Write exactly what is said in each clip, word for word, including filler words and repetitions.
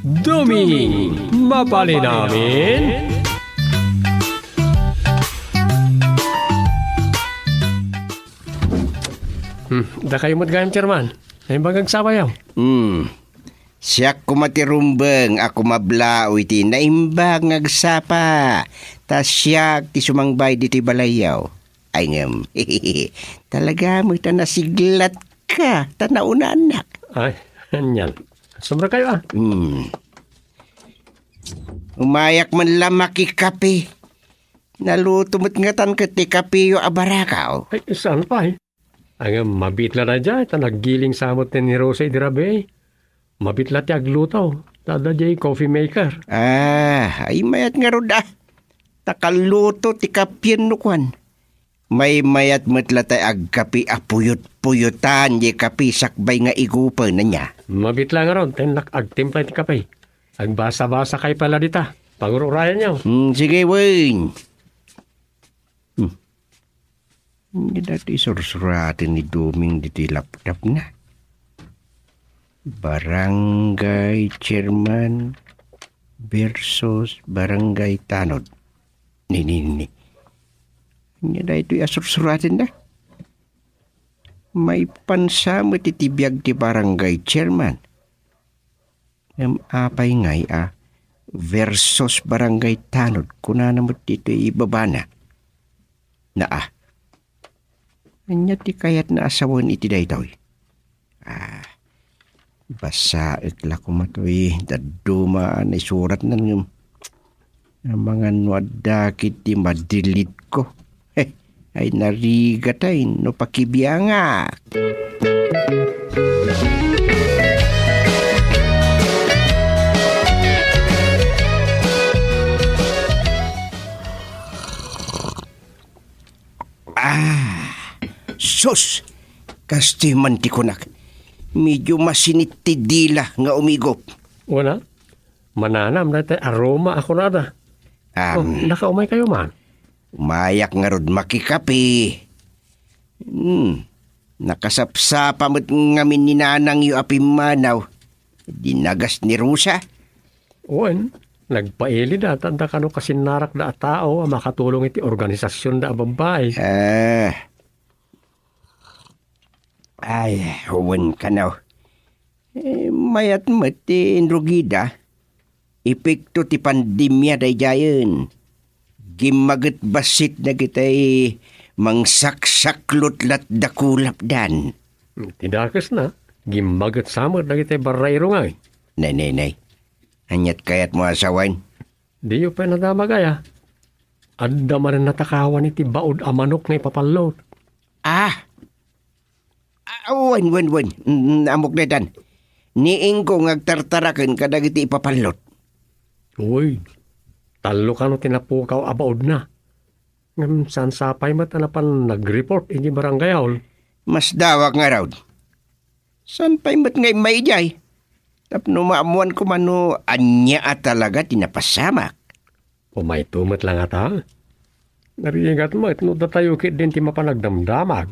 Duming Mapalinamin. Hmm, dakayo met gayam, Chairman. Naimbag nga agsapayo. Hmm. Siak koma ti rumbeng a kumablao iti naimbag nga agsapa. Ta siak ti sumangbay ditoy balayyo. Ay, ngem, talaga met a nasiglatka ta naunaanak. Ay, anian. Sobra kayo, ah. Hmm. Umayak man la makikape. Naluto met ngatan ket ti kapeyo a barakaw. Ay, saan pay? Ay, ngem, mabiit la daydiay, ta naggiling sa met ni Rose idi rabii. Mabiit la ti agluto, ta adda diay coffee maker. Ah, ay mayat ngarud, ah. Ta kalluto ti kapienno kuan. Maymayat met la tay agkape a puyot-puyotan diay kape sakbay nga igupen, ania? Mabiit la ngarud, ta innak agtimpla iti kape. Agbasa-basa kay pala dita. Pangururayan niyo. Hmm, sige, wen. Hmm. Ania daytoy isursuraten ni Doming ditoy laptopna? Barangay chairman versus barangay tanod. Ni, ni, ni. Ania daytoy a sursuratenda? Maipansa met iti biag ti barangay chairman. Ngem apay ngay a versus barangay tanod, kunana met ditoy ibabana. Naa. Ania ti kayatna a sawen iti daytoy? Ah, basaek la koma toy dadduma a naisuratnan ngem amangan no adda ketdi ma-delete ko. Heh, ay narigatay no pakibiangak. Ah, sus! Kastoy man ti kunak. Medyo masinit ti dila nga umigop. Wala. Mananam daytay aroma a kunada. Am. Oh, nakaumay kayo man? Umayak ngarud makikape. Hmm. Nakasapsapa met ngamin ni nanangyo a pimmanaw. Dinagas ni Rosa. Wen, nagpailida ta adda kano kasinnarakda a tao a makatulong iti organisasionda a babbai. Ah. Ay, wen kano. Eh, mayat met ti inrugida. Epekto ti pandemia daydiayen. Gimmaget bassit dagitay mangsaksaklot latda kulapdan. Ti dakesna, gimmaget sa met dagitay barrairo ngay. Nay, nay, nay. Aniat kayatmo a sawen? Diyo pay nadamag aya. Adda manen natakawan iti baud a manok nga ipapallot. Ah! Ah, wen, wen, wen. Mm, ammok daytan. Ni Ingo nga agtartaraken kadagiti ipapallot. Uy, tallo kano ti napukaw a baudna. Ngem saan sapay met a napan nag-report iti barangay hall. Masdawak ngarud. Saan pay met nga immay idiay? Tapno maammoan koma no ania a talaga ti napasamak. Umayto met la ngata. Narigat met no datayo ketdin ti mapan agdamdamag.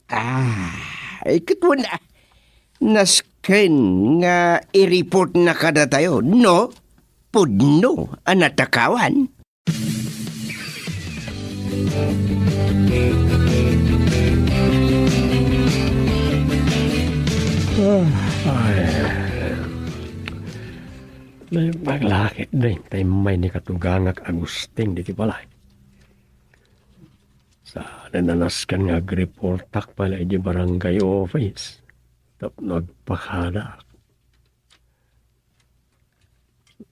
Ah, ay, ket wen, ah, nasken nga i-report na kadatayo, no? Pudno a natakawan. Ah, ay. Naimbag la ketdi, ta immay ni katugangak Agustin diti balay. Saan a nasken nga agreportak pay la iti barangay office tapno agpakadaak.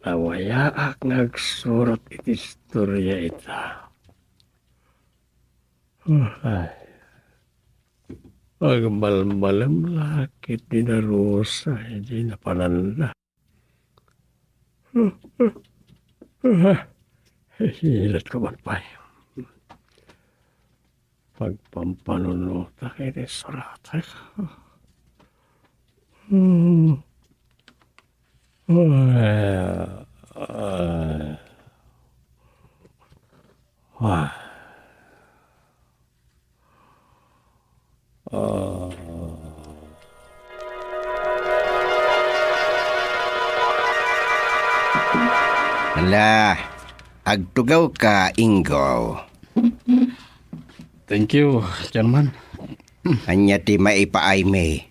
Nawayaak nga agsurat iti istorya ita. Ay. Agmalmalem la ketdi ni Rosa iti napananda. Ilat ko man pay. Pagpampanunotak iti suratek. Hmm. Ay, ay. Ay. Ah. Ala, agtugawka, Ingo. Thank you, Chairman. Ania ti maipaaymi?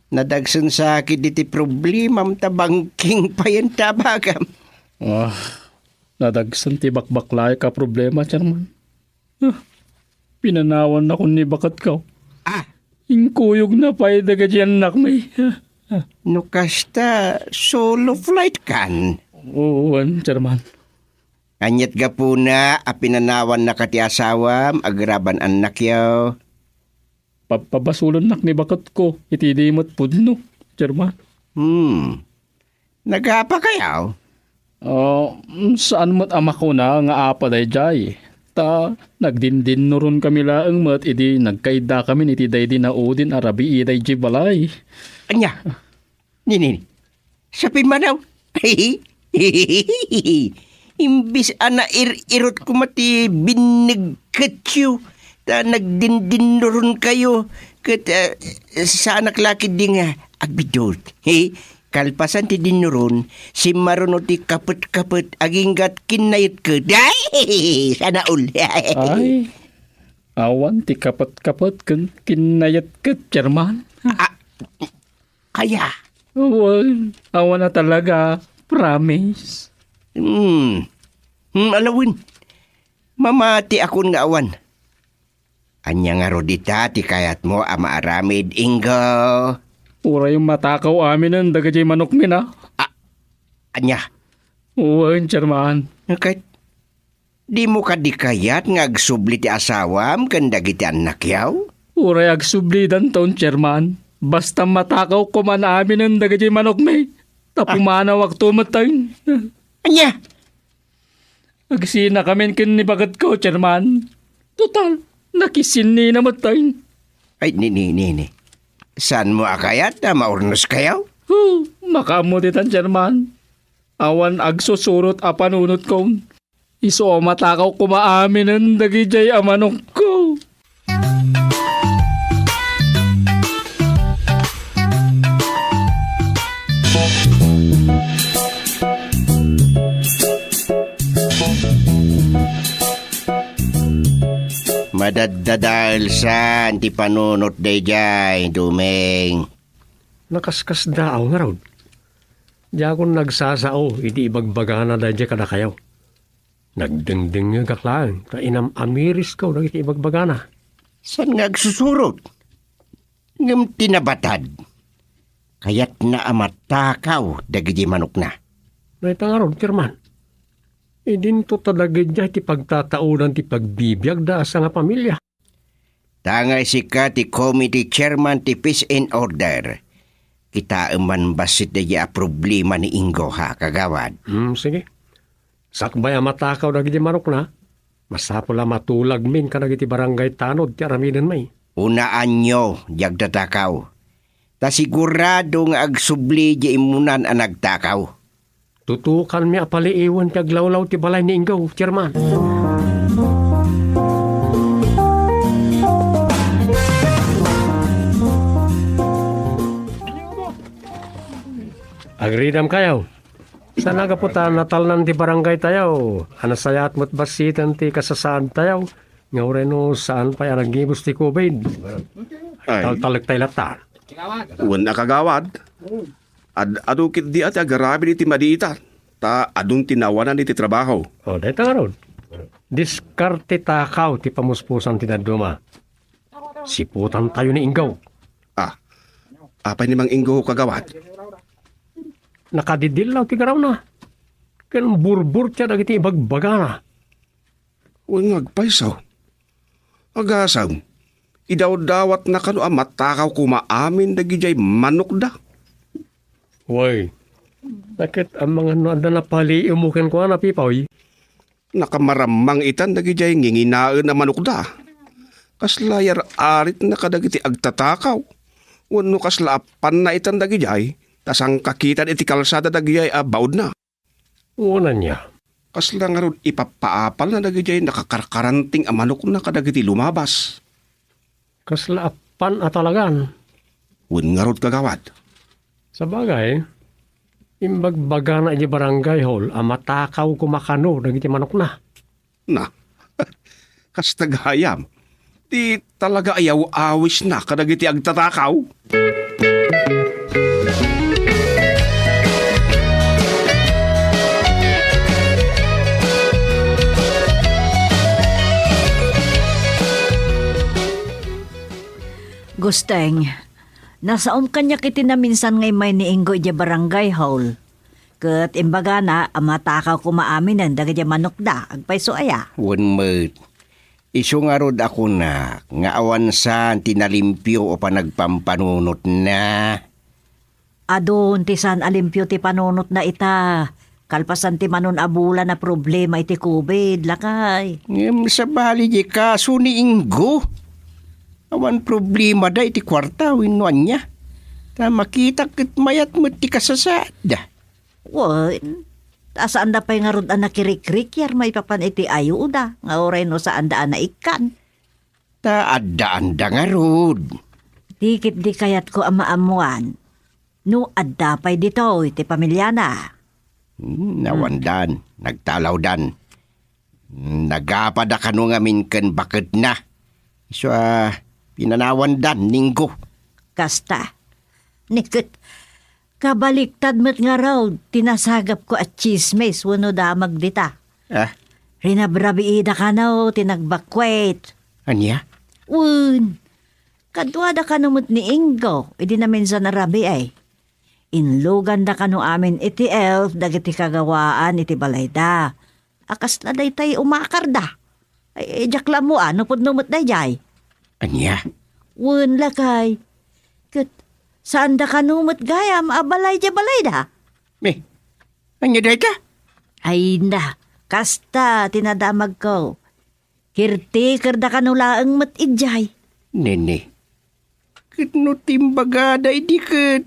Nadagsen sakit iti problemam ta bangking payen ti abagam. Ah, nadagsen ti bakbaklay ka problema, Chairman. Ah, pinanawannakon ni baketko. Ah. Inkuyogna pay dagiti annakmi. Ah, ah. No kasta, solo flight kan? Wen, Chairman. Aniat gapuna a pinanawannaka ti asawam agraban annakyo? Pabpabasolennak ni baketko iti di met pudno, Chairman. Hmm. Nagapa kayo? Ah, saan met a makuna nga apa daydiay. Ta nagdindinnuron kami laeng met idi nagkaidda kami iti daydi naudin a rabii daydiay balay. Ania? Nini, sapimmanaw? Imbis a nair-irot koma ti binnegketyo, ta nagdindinnuron kayo, ket, ah, saanak la ketdi nga agbiddut. Kalpasan ti dinnuron, simmaruno ti kapet-kapet, aginggat kinnayetket. Ay, sana all. Ay, awan ti kapet-kapet ken kinnayetket, Chairman. Ah, Aya? Wen, awan a talaga. Promise. Hmm. Hmm, ala wen. Mamatiakon nga awan. Ania ngarud ita ti kayatmo a maaramid, Ingo? Uray matakaw aminen dagiti manokmi na. Ah, ania? Wen, Chairman. Ket Dimo kadi kayat nga agsubli ti asawam ken dagiti annakyaw? Uray agsublidanton, Chairman. Basta matakaw koman aminen dagiti manokmi. Ta pumanawakto metten. Ania? Agsinakamin ken ni baketko, Chairman. Total, nakisinnina metten. Ay, ni, ni, ni, ni. Saanmo a kayat a maurnos kayo? Huh, makaammo ditan, Chairman. Awan agsusurot a panunotkon. Isu a matakaw koma aminen dagidiay a manokko. Madaddadaelsan ti panunot daydiay, Dumeng. Nakaskasdaaw ngarud. Diakon nagsasao idi ibagbagana daydiay kadakayo. Nagdengdengngegak laeng ta inam-amirisko dagiti ibagbagana. Saan nga agsusurot? Ngem ti nabatad, kayatna a matakaw dagiti manokna. Dayta ngarud, Chairman. Idinto ta dagidiay ti pagtataodan ti pagbibiagda a sangapamilia. Ta nga sika ti committee chairman ti peace and order, kitaem man bassit daydiay a problema ni Ingo, ha, kagawad? Hmm, sige. Sakbay a matakaw dagiti manokna, masapul a matulagmin kadagiti barangay tanod ti aramidenmi. Unaanyo di agtatakaw, ta sigurado nga agsubli di immunan a nagtakaw. Tutukanmi a paliiwen ti aglawlaw ti balay ni Ingo, Chairman. Agridam kayo. Sana gapu ta natalnan ti barangay tayo, a nasayaat met bassiten ti kasasaad tayo, nga uray no saan pay a naggibus ti covid. Ay. Taltalek tayo latta. Wen a kagawad. Ad-adu ketdi a ti agaramid iti madi ita, ta adun ti nawanan iti trabaho. O, dayta ngarud. Diskarte takaw ti pamuspusan ti dadduma. Siputan tayo ni Ingaw. Ah, apay ni Mang Ingaw, kagawad? Nakadidillaw ti garawna. Ken burburtia dagiti ibagbagana. Wen nga agpayso. Agasem, idawdawatna kano a matakaw koma amin dagidiay manokda. Wen, naket amangan no adda napaliiwmo kenkuana, Pipoy? Nakamaramang itan dagidiay nginginaen a manokda. Kasla yar-aritna kadagiti agtatakaw. Wenno kasla appanna itan dagidiay, ta sangkakitan iti kalsada dagidiay a baudna. Wen ania? Kasla ngarud ipappaapalna dagidiay nakakarkaranting a manokna kadagiti lumabas. Kasla appan a talagan. Wen ngarud, kagawad. Sabagay, Imbagbagana idiay barangay hall a matakaw koma kano dagiti manokna. Na, kasta gayam. Ti talaga ayaw-awisna kadagiti agtatakaw. Gusteng, nasaom kaniak iti naminsan nga immay ni Ingo idiay barangay hall. Ket imbagana a matakaw koma aminen dagiti manokda, agpayso aya? Wen met. Isu ngarud a kunak nga awan saan ti nalimpio a panagpampanunotna. Adun ti saan a limpio ti panunotna ita, kalpasan ti manon a bulan a problema iti covid, lakay. Ngem sabali diay kaso ni Ingo. Awan problemada iti kuarta wenno ania. Ta makitak ket mayat met ti kasasaadda. Wen, ta saanda pay ngarud a nakirikrikiar maipapan iti ayuda, nga uray no saanda a naikkan. Ta addaanda ngarud. Di ketdi kayatko a maammoan no adda pay ditoy ti pamiliana. Hmm, nawandan, nagtalawdan. Nagapada kano ngamin ken baketna. Isu a pinanawandan ni Ingo. Kasta. Ni ket, kabaliktad met ngarud ti nasagapko a tsismis wenno damag dita. Ah? Rinabrabiida kano ti nagbakwet. Ania? Wen, kaduada kano met ni Ingo idi naminsan a rabii. Inluganda kano amin iti elf dagiti kagawaan iti balayda. A kasla daytay umakarda. Ay, diak la ammo a no pudno met daydiay. Ania? Wen, lakay. Ket saanda kano met gayam a balay diay balayda? Me, ania dayta? Ay na, kasta ti nadamagko. Caretakerda kano laeng met idiay. Nene, ket no ti imbagada idi ket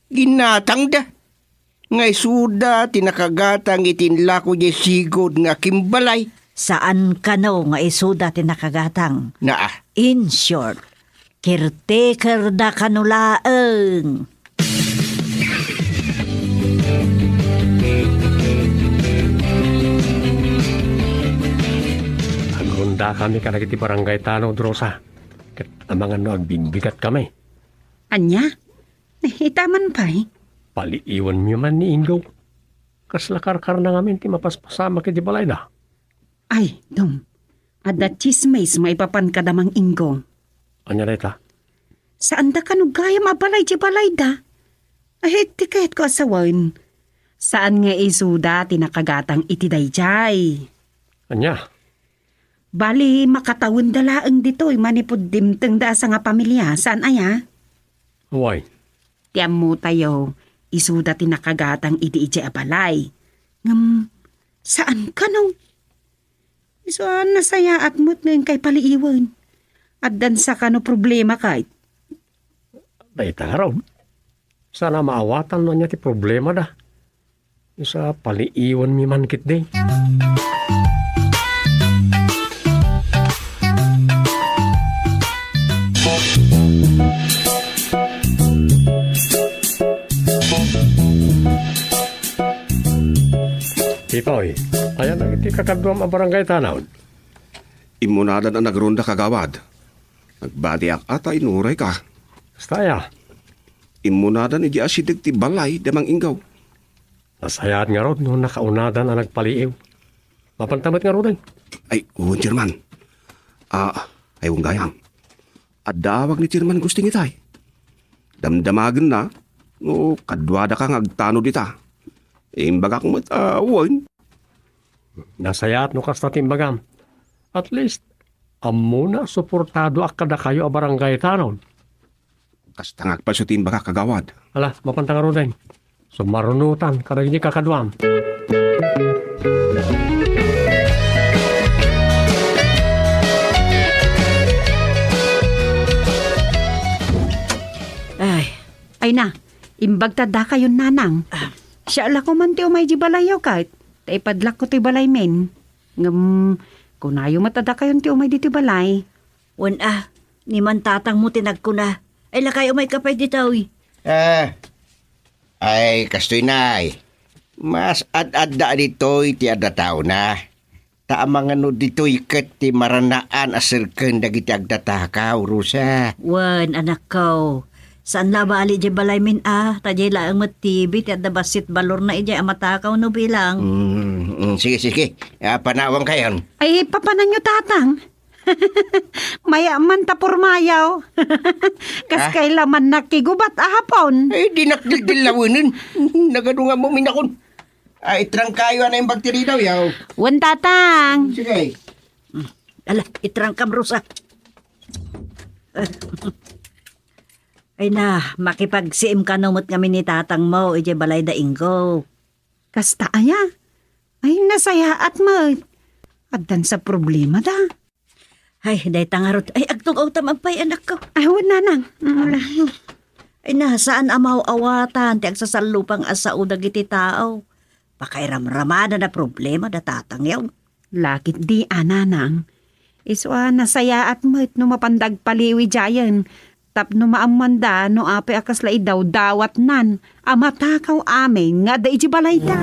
ginatangda nga isuda ti nakagatang iti inlako diay sigud nga akimbalay. Saan kano nga isuda ti nakagatang. Naa. In short, caretakerda kano laeng. Agrondakami kadagiti barangay tanod, Rosa. Ket amangan no agbingbigatkami. Ania? Ita man pay? Paliiwanmi man ni Ingo. Kasla karkarna ngamin ti mapaspasamak iti balayda. Ay, Dong. Adda tsismis maipapan kada Mang Ingo. Ania dayta? Saanda kano gayam a balay diay balayda. Ay, ti kayatko a sawen. Saan nga isuda ti nakagatang iti daydiay. Ania? Bali, makatawenda laeng ditoy manipud dimtengda a sangapamilia, saan aya? Wen. Ti ammotayo, isuda ti nakagatang idi idiay a balay. Ngem, saan kano? Isu a nasayaat met nga inkay paliiwen. Addansa kano problema kayt? Dayta ngarud. Saan a maawatan no ania ti problemada. Isu a paliiwanmi man ketdi. Titoy, ayan dagiti kakaduam a barangay tanod. Immunadan a nagronda, kagawad. Nagbatiak a ta inurayka. Kasta aya? Immunadan idiay asideg ti balay da Mang Ingo. Nasayaat ngarud no nakaunadan a nagpaliiw. Mapanta met ngaruden. Ay, wen, Chairman. Ah, ay, wen gayam. Adda awag ni Chairman Gusting itay. Damdamagenna no kaduadaka nga agtanod ita. Imbagak met a wen. Nasayaat no kasta ti imbagam. At least, ammona a suportadoak kadakayo a barangay tanod. Kasta nga agpayso ti imbagak, kagawad. Ala, mapanta ngaruden. Sumarunotan kadagiti kakaduam. Ay, ay na, imbag ta dakayon, nanang. Ah. Siak la koma ti umay di balayyo, kayt. Ta ipadlakko toy balaymin. Ngem, kunayo met a dakayon ti umay ditoy balay. Wen a, ni mantatangmo ti nagkuna. Ay, lakay, umayka pay ditoy. Eh, Ay, kastoy, nay. Mas ad-adda ditoy ti adda taona. Ta amangan no ditoy ket ti maranaan a serken dagiti agtatakaw, Rosa. Wen, anakko. Saan la bali diay balaymin a, ta diay laeng met T V ti adda bassit balorna idiay a matakaw no bilang. Mm, mm, sige, sige. Ah, panawankayon. Ay, papananyo, tatang. Maya man ta purmayaw. Kas Ah? Kailangan nakigubat a hapon. Eh, di nakdildillawenen. Nagadu nga muminakon. Ah, itrangkayo anay imbag ti ridaw, yaw. Wen, tatang. Sige. Ala, itrangkam, Rosa. Ay na, makipagsiim kano met ngamin ni tatang mo, idiay balay da Ingo. Kasta aya? Ay, nasayaat met. Addan sa problema da. Ay, dayta ngarud. Ay, agtug-awtam pay, anakko. Ay, wen, nanang. Mm. Ala. Ay na, saan a maawatan ti agsasallupang a sao dagiti tao. Pakairamramada na problema da tatang yaw. Lakit di a, nanang. Isu a nasayaat met no mapanda agpaliw idiayen. Tapno maammanda no apay a kasla idawdawatnan a matakaw amin nga adda iti balayda.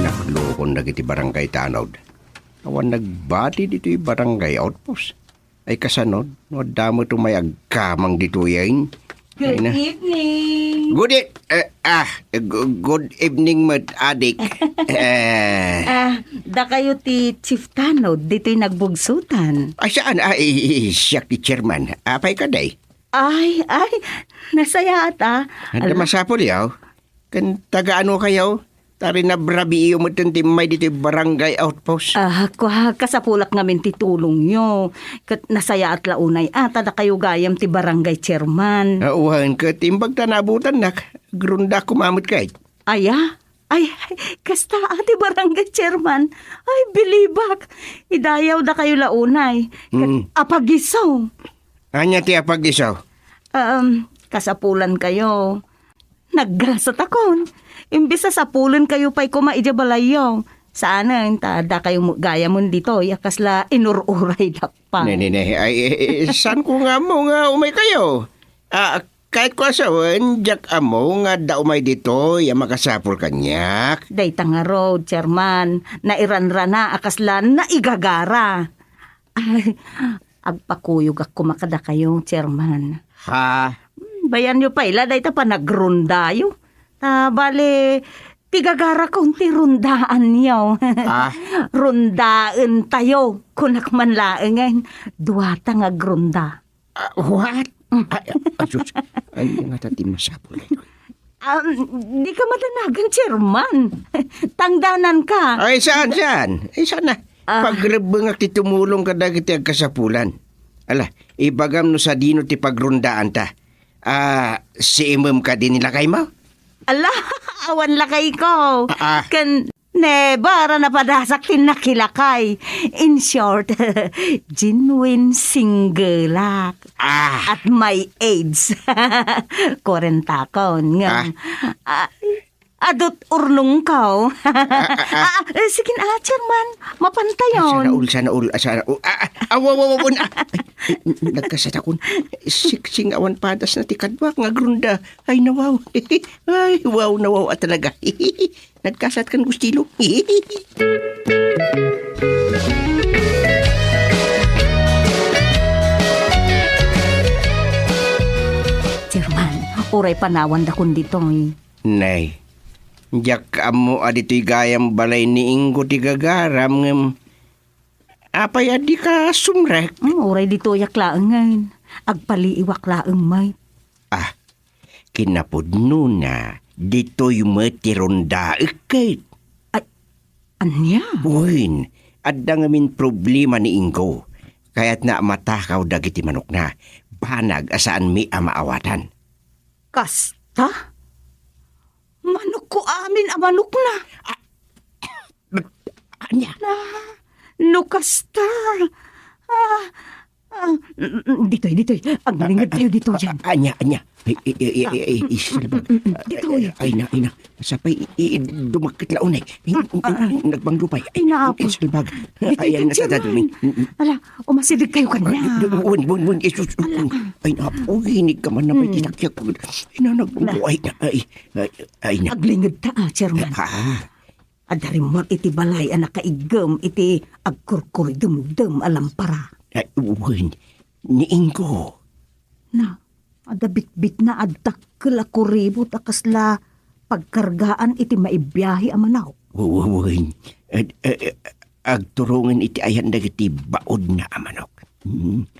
Naklukon dagiti barangay tanod. Awan nagbati ditoy barangay outpost. Ay, kasano no adda met umay agkamang ditoy, ay? Good Ay na. Evening. Good e-, eh, ah, gu-, good evening met, adik. Eh. Ah, dakayo ti Chief Tanod ditoy Nagbugsutan. Ay, saan? Ah, i-, i-, siak ti chairman. Apay ka, day? Ay, ay, nasayaat, ah. Anda Ala. Masapul, yaw? Ken taga ano kayo? Ta rinabrabiiyo metten ti immay ditoy barangay outpost. Ah, kua, kasapulak ngamin ti tulongyo. Ket nasayaat la unay a, ta dakayo gayam ti barangay chairman. Ah, wen, ket imbag ta naabutannak, agrunda koma met kay. Aya? Ay, ay, kasta a ti barangay chairman. Ay, bilibak. Idayaw dakayo la unay. Ket Mm. apagiso. Ania ti apagiso? Um, kasapulan kayo. Naggasat akon. Imbes a sapulen kayo pay koma idiay balayyo. Saanen, ta dakayo met gayamen ditoy a kasla inur-uraydak pay. Ne, ne, ne. Ay, eh, eh, saan ko nga ammo nga umay kayo? Ah, kahit ko asawen, diak ammo nga adda umay ditoy a makasapul kaniak. Dayta ngarud, Chairman, nairanrana a kasla naigagara. Ay, agpakuyogak koma kadakayo, Chairman. Ha? Hmm, bayanyo pay la dayta panagrundayo. Ta bale, ti gagarakon ti rundaanyo. Ah? Rundaentayo, kunak man laengen, duata nga agrunda. Ah, what? Mm. Ay, ah, sus. Ay, nga ta ti masapul. Um, di ka madanagan, Chairman. Tangdanan ka. Ay, saan, saan? Ay, saan na? Ah. Pagrebbengak ti tumulong kadagiti agkasapulan. Ala, ibagam no sadino ti pagrundaanta. Ah, siimem kadi ni lakaymo? Ala, awan lakayko. Ah, ah. Ken never a napadasak ti nakilakay. In short, genuine singleak. Ah. At my age. Kwarenta kon, ngem, Ah. ah, adut urnongko. Ah, ah, ah. Ah, eh, sige na, Chairman. Mapantayon. Ah, sana all, sana all, ah, sana all. Ah, ah, aw, aw, aw, aw, ah, ay, ay, nagkasat akon. Siksing awan padas na ti kaduak nga agrunda. Ay, nawaw. Ay, wow, nawaw, ah, talaga. Nagkasat kan gustilo. Chairman, uray panawan dakon ditoy. Nay, diak ammo a ditoy gayam balay ni Ingo ti gagaram ngem apay a dika sumrek? Hmm, uray ditoyak laengen. Agpaliiwak laeng met. Ah, kinapudnona, ditoy met ti rundaek ket. Ay, ania? Wen, adda ngamin problema ni Ingo. Kayatna a matakaw dagiti manokna. Banag a saanmi a maawatan. Kasta? Manokko amin a manokna. Ah, ania? Ah, no kasta. Ah, ah, Mm, mm, ditoy, ditoy. Aglingedtayo ditoyen. A-, a-, ania, ania? Ay, ay, ay, ay, ay, ay, isalbag. Mm, mm, mm. Ditoy. Ay, ay, na, ay, na. Sapay, i-, i-, dumagket la unay. Ay, ah, ah, ah. Nagmanglupay. Ay, napo. Isalbag. Ditoy. Ay, ay, ka, nasa Chairman. Dadu, mm, mm. Ala, umasidegkayo kaniak. Ay, wen, wen, wen, Jesus. Ala. Ay, napo, inig ka man na may, mm, tinakyag ko. Ay, na, nagbubuay na. Ay, ay, ay, na. Aglingedta, ah, Chairman. Ah. Adda rimmuar iti balay a nakaiggem iti agkurkuridemdem a lampara. Ay, wen, ni Ingo. Na, adda bitbitna a dakkel a kuribot a kasla pagkargaan iti maibiahe a manok. Wen, ad-, eh, eh, agturongen iti ayan dagiti baudna a manok. Hmm.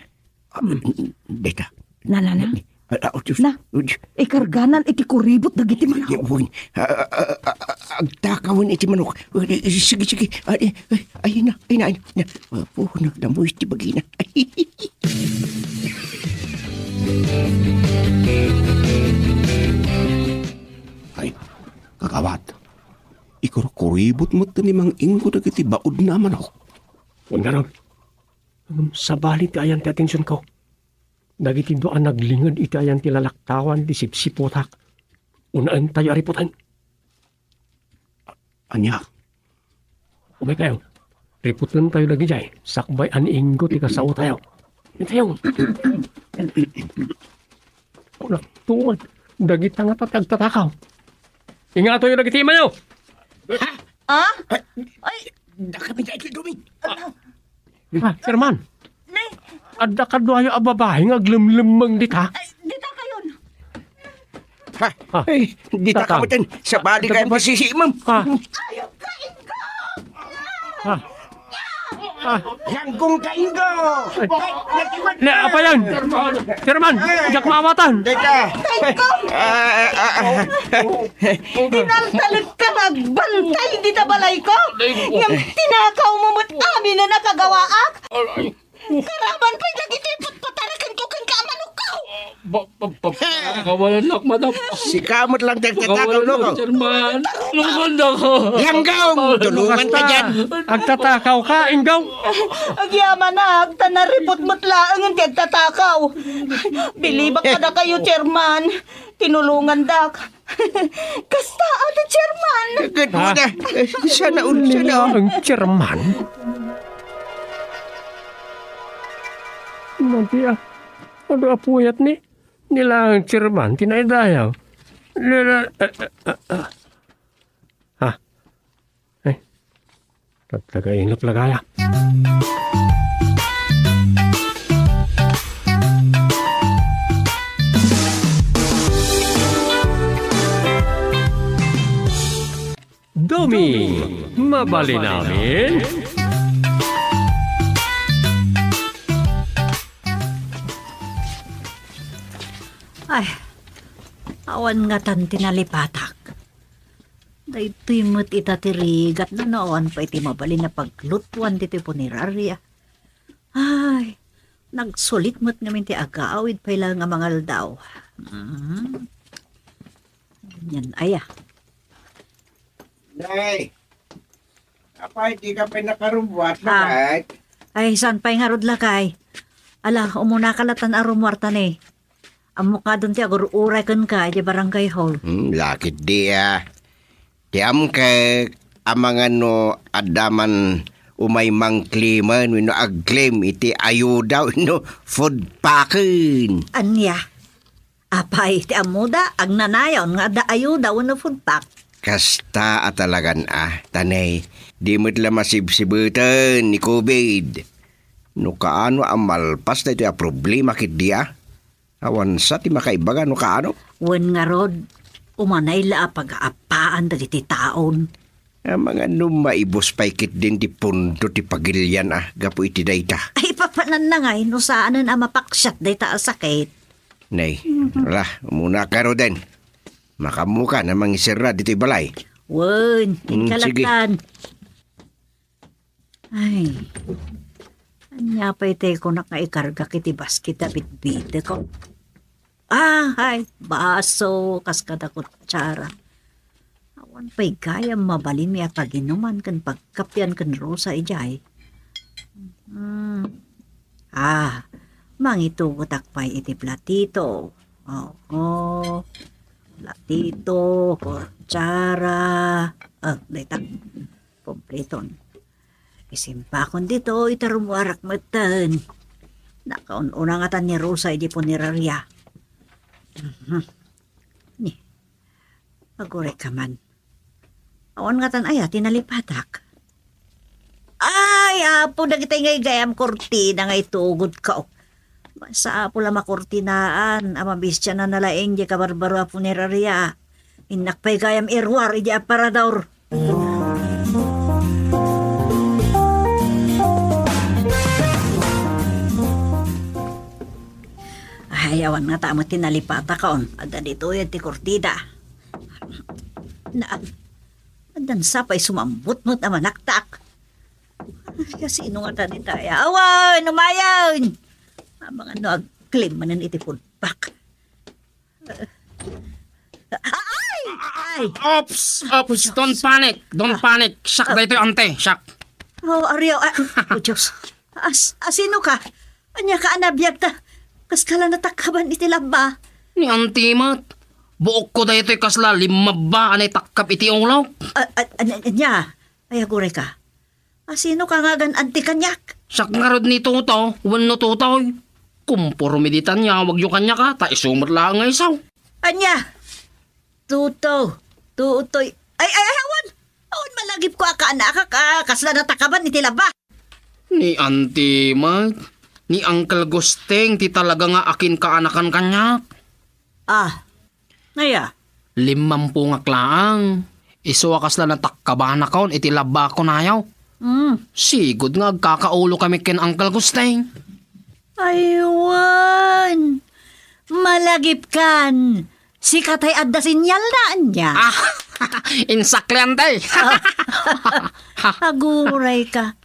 Ah, mm, dayta. Na, na, na. Ah, ah, oh, Diyos. Na, oh, Diyos. Ikarganan iti kuribot dagiti manok. Ya, wen. Ah, ah, ah, ah, ah, agtakawen iti manok. Ah, eh, eh, sige, sige. Ah, eh, eh, ay na, ay na, ay na. Ah, oh, nagdamoy ti bagina. Ay, kagawad. Ikurkuribot met ni Mang Ingo dagiti baudna a manok. Wen ngarud. Ngem sabali ti ayan ti atensionko. Dagiti dua a naglinged iti ayan ti lalaktawan ti sipsiputak. Unaentayo a riputen. Ania? Umaykayo. Riputentayo dagidiay, sakbay a ni Ingo ti kasaotayo. Itayo. Kunakto met, dagita ngata ti agtatakaw. Ingatoyo dagiti imayo. Ah? Ay, ay, dakami dagiti dumi. Ah, Chairman. Ne? Adda kaduayo a babae nga aglemlemmeng dita? Ay, dita kayon. Ha? Ha? Ay, dita ka meten. Sabali kayo kasisiimem. Ha? Ayok ka, Ingo! Ha? Ha? Yanggong ka, Ingo! Ay. Ne, apa yan? Chairman, diak maawatan. Dita. Ay, Ingo! Ah, ah, ah, ah. Tinaltalek ka nga agbantay dita balayko. Ngem tinakaw mo met aminen a kagawaak. Aray. Karaman pay dagiti patpatarakenko kenka a manokko. Ba, ba, ba, kawalan nak, madam. Sika met lang ti agtatakaw, Kawalan nak, Ingo. Chairman. Tulungan na ka. Yanggong, tulungan ka diay. Agtatakaw ka, Inggong. Agyamanak, ta nariput met laeng ti agtatakaw. Bilibak kadakayo, Chairman. Tinulongandak. Kasta, ata, Chairman. Ket Ha? Una, eh, sana all, sana all. Ang Chairman? Madi, ah. Ano a puyat ni? Nila ang Chairman, tinaidayaw. Nila, eh, eh, eh, eh. Ha? Eh, Nagtagainep la gaya. Domi, mabalin amin? Ay, awan ngatan ti nalipatak. Daytoy met ita ti rigat no awan pay ti mabalin a paglutuan ditoy punerarya. Ay, nagsulit met ngamin ti agawid pay laeng a mangaldaw. Mm. Yan, aya. Nay, apay, di ka pay nakarummuar, Ah. Lakay? Ay, saan pay ngarud, Lakay? Ala, umuna ka latan a rummuar ta ne. Ammok ngarud ti agur-uray kenka idiay barangay hall. Hmm, lakit di, ah. Ti amkek, amangan no adda man umay mangklemen wenno agklem iti ayuda wenno food packen. Ania? Apay, ti ammoda, agnanayon nga adda ayuda wenno food pack? Kasta a talagan a, ta ne, di met la masibsibeten ni covid. No kaano a malpas daytoy a problema ketdi a? Awan sa ti makaibaga no kaano? Wen ngarud, umanay la a pagaappaan dagiti taon. Amangan no maibus pay ketdin ti pondo ti pagilian a gapu iti dayta. Ay, papananna ngay no saanen a mapaksiat dayta a sakit. Nay, Mhm. Wala, umuna ka ruden. Makaammokan a mangiserra ditoy balay. Wen, Mm, sige. Inkalatan. Ay, ania pay ti kunak nga ikargak iti basket a bitbitek? Ah, ay, baso, kas kada kutsara. Awan pay gayam mabalinmi a paginuman ken pagkapian ken Rosa idiay. Hmm. Ah, Mangitugotak pay iti platito. Oo. Platito, kutsara. Ah, dayta. Kompleton. Isimpakon ditoy, ta rummuarak metten. Nakaun-una ngatan ni Rosa idi puneraria. Mhm. Ni, agurayka man. Awan ngatan aya ti nalipatak. Ay, Apo, dagiti ngay gayam kurtina nga itugod ka. Masapul a makurtinaan, a mabisian a nalaing di kabarbaro a puneraria. Innak pay gayam iruar idi aparador. Ay, awan ngata met ti nalipatak, on. Adda ditoy ti kurtina. Na, addan sa pay sumambot met a manaktak. Ay, sino ngata dita? Awan, umayon! Amangan no agklim manen iti pudpak. Ay! Ay! Ops! Ops! Don't panic! Don't panic! Siak daytoy, ante! Siak! Oh, Ario, ah, oh, Diyos. As, asino ka? Ania ka a nabiag ta? Kas ka la natakkaban iti labba? Ni ante met. Buokko daytoy kasla limmabba a naitakkab iti ulok. Ah, ah, an-, an-, ania? Ay, aguray ka. Asino ka nga agan-anti kaniak? Siak ngarud ni Toto, wenno Totoy. Kumporme ditan nga awagyo kaniak, a, ta isu met laeng nga isu. Ania? Toto, Totoy. Ay, ay, ay, awan! Awan malagipko a kaanakak a kasla natakaban iti labba. Ni Auntie Mart, ni Uncle Gusting ti talaga nga akinkaanakan kaniak. Ah, aya? Limmampungak laeng. Isu a kasla natakkabanakon iti labbakon, ayaw. Mm. Sigud nga agkakaulo kami ken Uncle Gusting. Aywan! Malagipkan! Sika tay adda sinyalna, ania? Ah, insaklian tay. Aguray ka.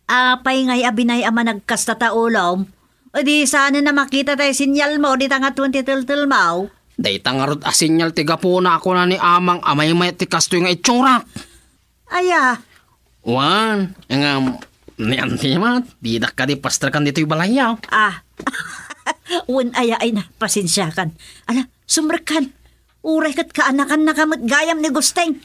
Apay ngay a binay a managkasta ta ulom? O di saan a makita tay sinyal mo, dita nga twenty teltel mo? Dayta ngarud a sinyal ti gapuna a kuna ni Amang a maymayat ti kastoy nga itsurak. Aya? Wen, ngem, ni Auntie Mart, didak kadi pastrekan ditoy balay, a. Ah. Wen aya ay na, pasensiakan. Ala, sumrekkan. Uray ket kaanakannaka met gayam ni Gusting.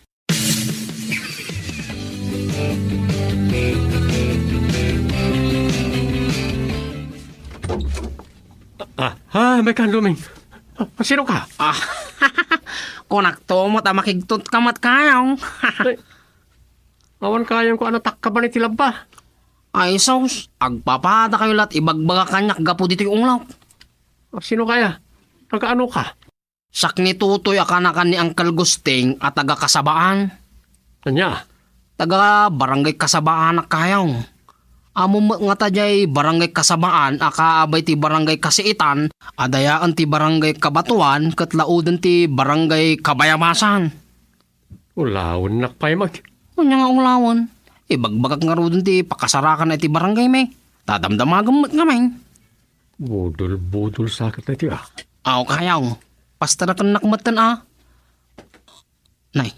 Ah, ah, may kan, Doming. Ah, sino ka? Ah, kunak to met a makigtot ka met kayaw. Ay, awan kayam ko a natakkaban iti labba. Ay, sus, agpapadakayo la't ibagbaga kaniak gapu ditoy ulok. Ah, sino kaya? Nagaano ka? Siak ni Totoy a kaanakan ni Uncle Gusting a taga Kasabaan. Ania? Taga Barangay Kasabaan a kayaw. Ammom met ngata diay Barangay Kasabaan a kaabay ti Barangay Kasiitan a dayaen ti Barangay Kabatuan ket lauden ti Barangay Kabayabasan. Ulawennak pay met. Ania nga ulawen? Ibagbagak ngaruden ti pakasarakan iti barangay mi. Dadamdamagem met ngamin. Budol-budol sa ket iti, a. Aw, kayaw. Pastarakennak metten, a. Nay,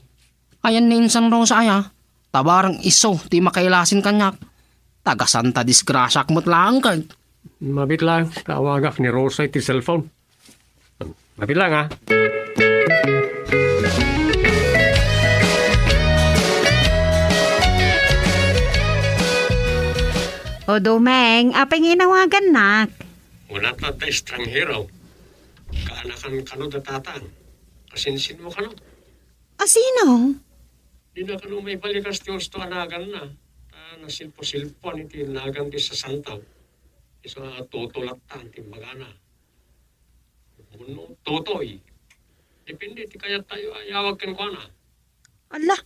ayan ni Insan Rosa aya. Ta barang isu ti makailasin kaniak. Taga Santa Disgrasiak met laeng ket. Mabiit laeng, ta awagak ni Rosa iti cellphone. Mabilang, a. O, Domeng, apay nga inawagannak? Wen, adda estranghero. Kaanakan kano da tatang. Kasinsinmo kano? A, sino? Dina kano maibalikas ti usto a naganna. Ta nasilpo-silpoan iti nagan ti sasantaw. Isu a Toto latta ti imbagana. Wenno Totoy. Depende ti kayattayo a iyawag kenkuana. Ala,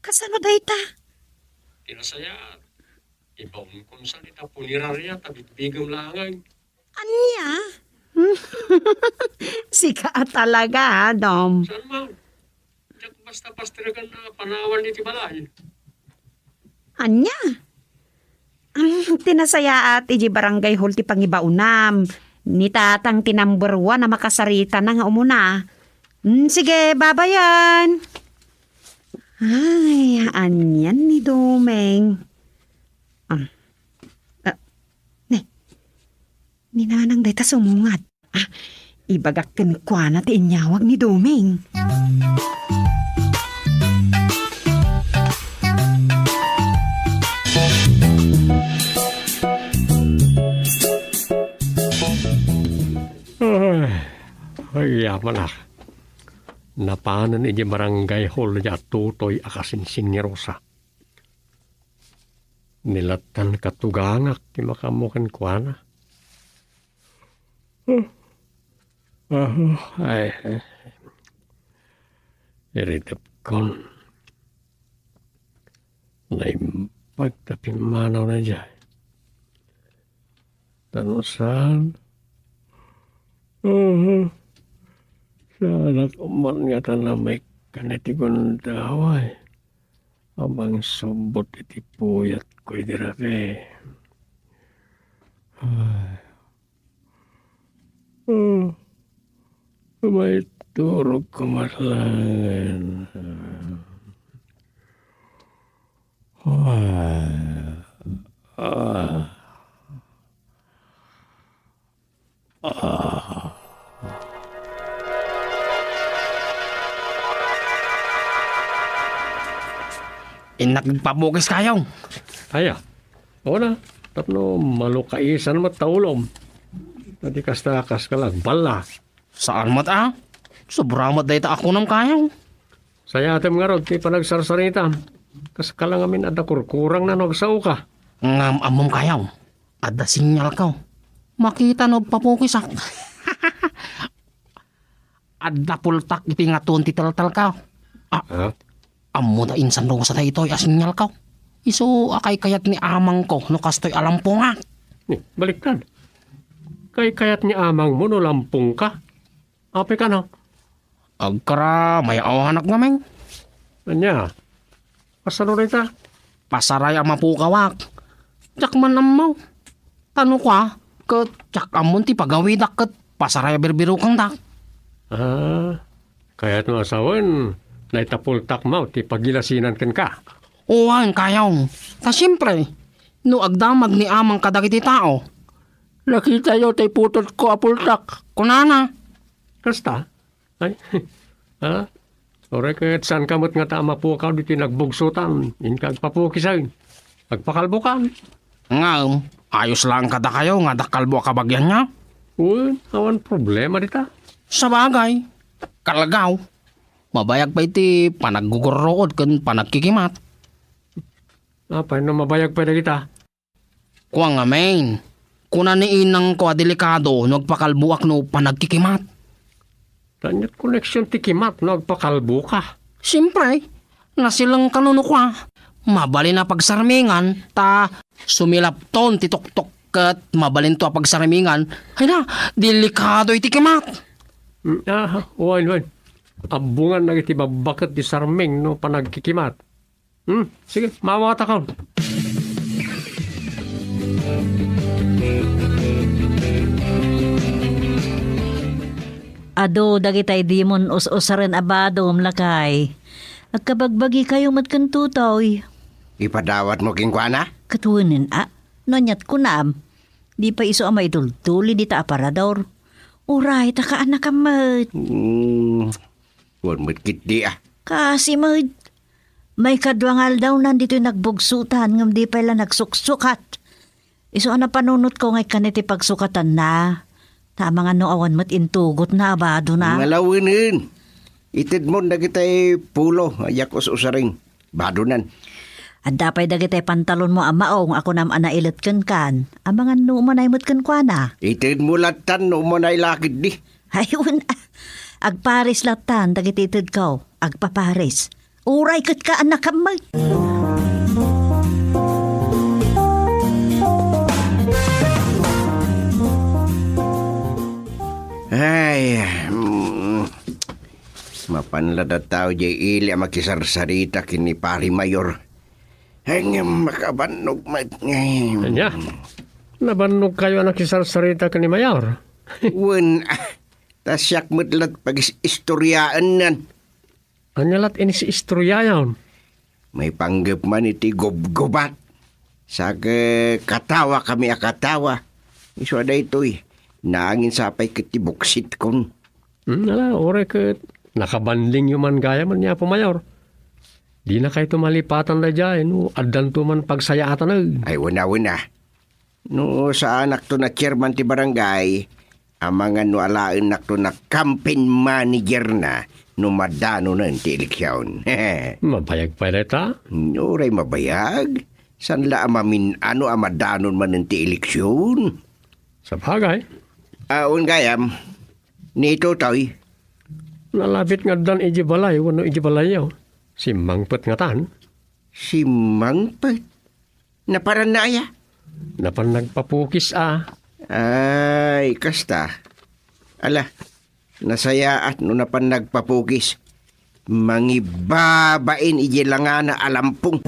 kasano dayta? Ti nasayaat, ibaonkon sa dita puneraria ta bigbigem laengen. Ania? Sika a talaga, a, Dom. Saan man? Diak basta pastrekan a panawan iti balay. Ania? Mm, ti nasayaat iti barangay hall ti pangibaonam. Ni tatang ti number one a makasaritana nga umuna. Mm, sige, babayan. Ay, anian ni Domeng? Ah. Ah, ne. Nanang dayta sumungad. Ah, ibagak kenkuana ti inyawag ni Doming. Ay, ay, yaman a. Napanen idiay barangay hall ni Atotoy a kasinsingerosa. Nilattan katugangak ti makaammo kenkuana. Ah, ay, ay. Iritepkon. Naimbag ta pimmanawna idiay. Ta no saan, mhm, saanak man ngata namekkan iti gundaway a mangsubbot iti puyatko idi rabii. Ay. Hmm. Maiturogko met laengen. Ah. Ah. Ah. Innak agpapukis, Kayong. Aya, una, tapno malukaisan met ta ulom. Adi kasta, kaska la agballa. Saan met a? Sobra met dayta a kunam, Kayong. Sayatem ngarud ti panagsarsaritam. Kaska la ngamin adda kurkurangna no agsaoka. Ngem ammom, Kayong, adda sinyalko. Makita no agpapukisak. Adda pultak iti ngaton ti teltelko. Ah, ah? Ammo da insan no sa daytoy a sinyalko. Isu a kaykayat ni amangko no kastoy a lampongak. Ni, baliktad. Kaykayat ni amangmo no lampongka? Apay kano? Agkara, mayawanak ngamin. Ania? Kasano dayta? Pasaray a mapukawak. Diak man ammo. Tano kua, ket diak ammon ti pagawidak ket pasaray a birbirukangdak. Ah, kayatmo a sawen, naitapultak maw ti pagilasinan kenka? Wen, Kayong. Ta siempre, no agdamag ni amang kadagiti tao. Nakitayo tay putotko a pultak, kunana. Kasta? Ay, ha? Uray ket saanka met ngata a mapukaw ditoy nagbugsotan, inka agpapukisen. Agpakalbokan. Ngem, ayos laeng kadakayo nga adda kalbo a kabagianyo? Wen, awan problema dita. Sabagay, kalgaw, mabayag pay ti panaggugurruod ken panagkikimat. Apay no mabayag pay dagita? Kua ngamin, kuna ni inangko a delikado no agpakalboak no panagkikimat. Ania ti koneksion ti kimat no agpakalboka? Siempre, nasileng kano no kua, mabalin a pagsarmingan ta sumilapton ti tuktok ket mabalinto a pagsarmingan. Ay na, delikado iti kimat. Mm, ah, wen, wen. Abbongan dagiti babbaket ti sarming no panagkikimat. Hmm, sige, mawatakon. Adu dagitay dimon us-usaren a badom, lakay. Agkabagbagikayo met ken Totoy. Ipadawatmo kenkuana? Ket wen a, no aniat kunam, di pay isu a maitultuli dita aparador. Uray, ta kaanakam met. Hmm, wen met ketdi a. Kasi met. Maikadua nga aldawnan ditoy nagbugsotan ngem di pay la nagsuksukat. Isu a napanunotko nga ikkan iti pagsukatanna. Ta amangan no awan met intugotna a badona. Ngalawenen. Itedmon dagitay pulo a diak us-usaren. Badonan. Adda pay dagitay pantalonmo a maong a kunam a nailet kenkan. Amangan no umanay met kenkuana. Itedmo lattan no umanay la ketdi. Ay, wen a. Agpares lattan dagiti itedko. Agpapares. Uray ket kaanakam met. Ay, mm, mapan la dataw diay ili a makisarsarita ken ni Pari Mayor. Ay, ngem makabannog met ngay. Ania? Nabannogkayo a nakisarsarita ken ni Mayor? Wen, ah, ta siak met la ti pagis-istoriaennan. Ania lat inisiistoriayon? Maipanggep man iti gubgubat. Saka katawa kami a katawa. Isu a daytoy. Nangin sapay ket ti buksitkon. Hmm, ala, uray ket nakabandingyo man gayam ni Apo Mayor. Dinakayto malipatan daydiay no addanto man pagsayaatan, eh. Ay, wen a, wen a. No saanakto a chairman ti barangay, amangan no alaennakto a campaign manager na no madanonen ti eleksion. Mabayag pay dayta? Uray mabayag. Saan la a mamin-ano a madanon manen ti eleksion? Sabagay. Awan gayam, ni Totoy. Nalabit nga addan iji balay wenno iji balayyo. Simmangpet ngatan. Simmangpet? Naparanna aya? Napan nagpapukis a. Ay, kasta. Ala, nasayaat no napan nagpapukis. Mangibabain iji langana a lampong.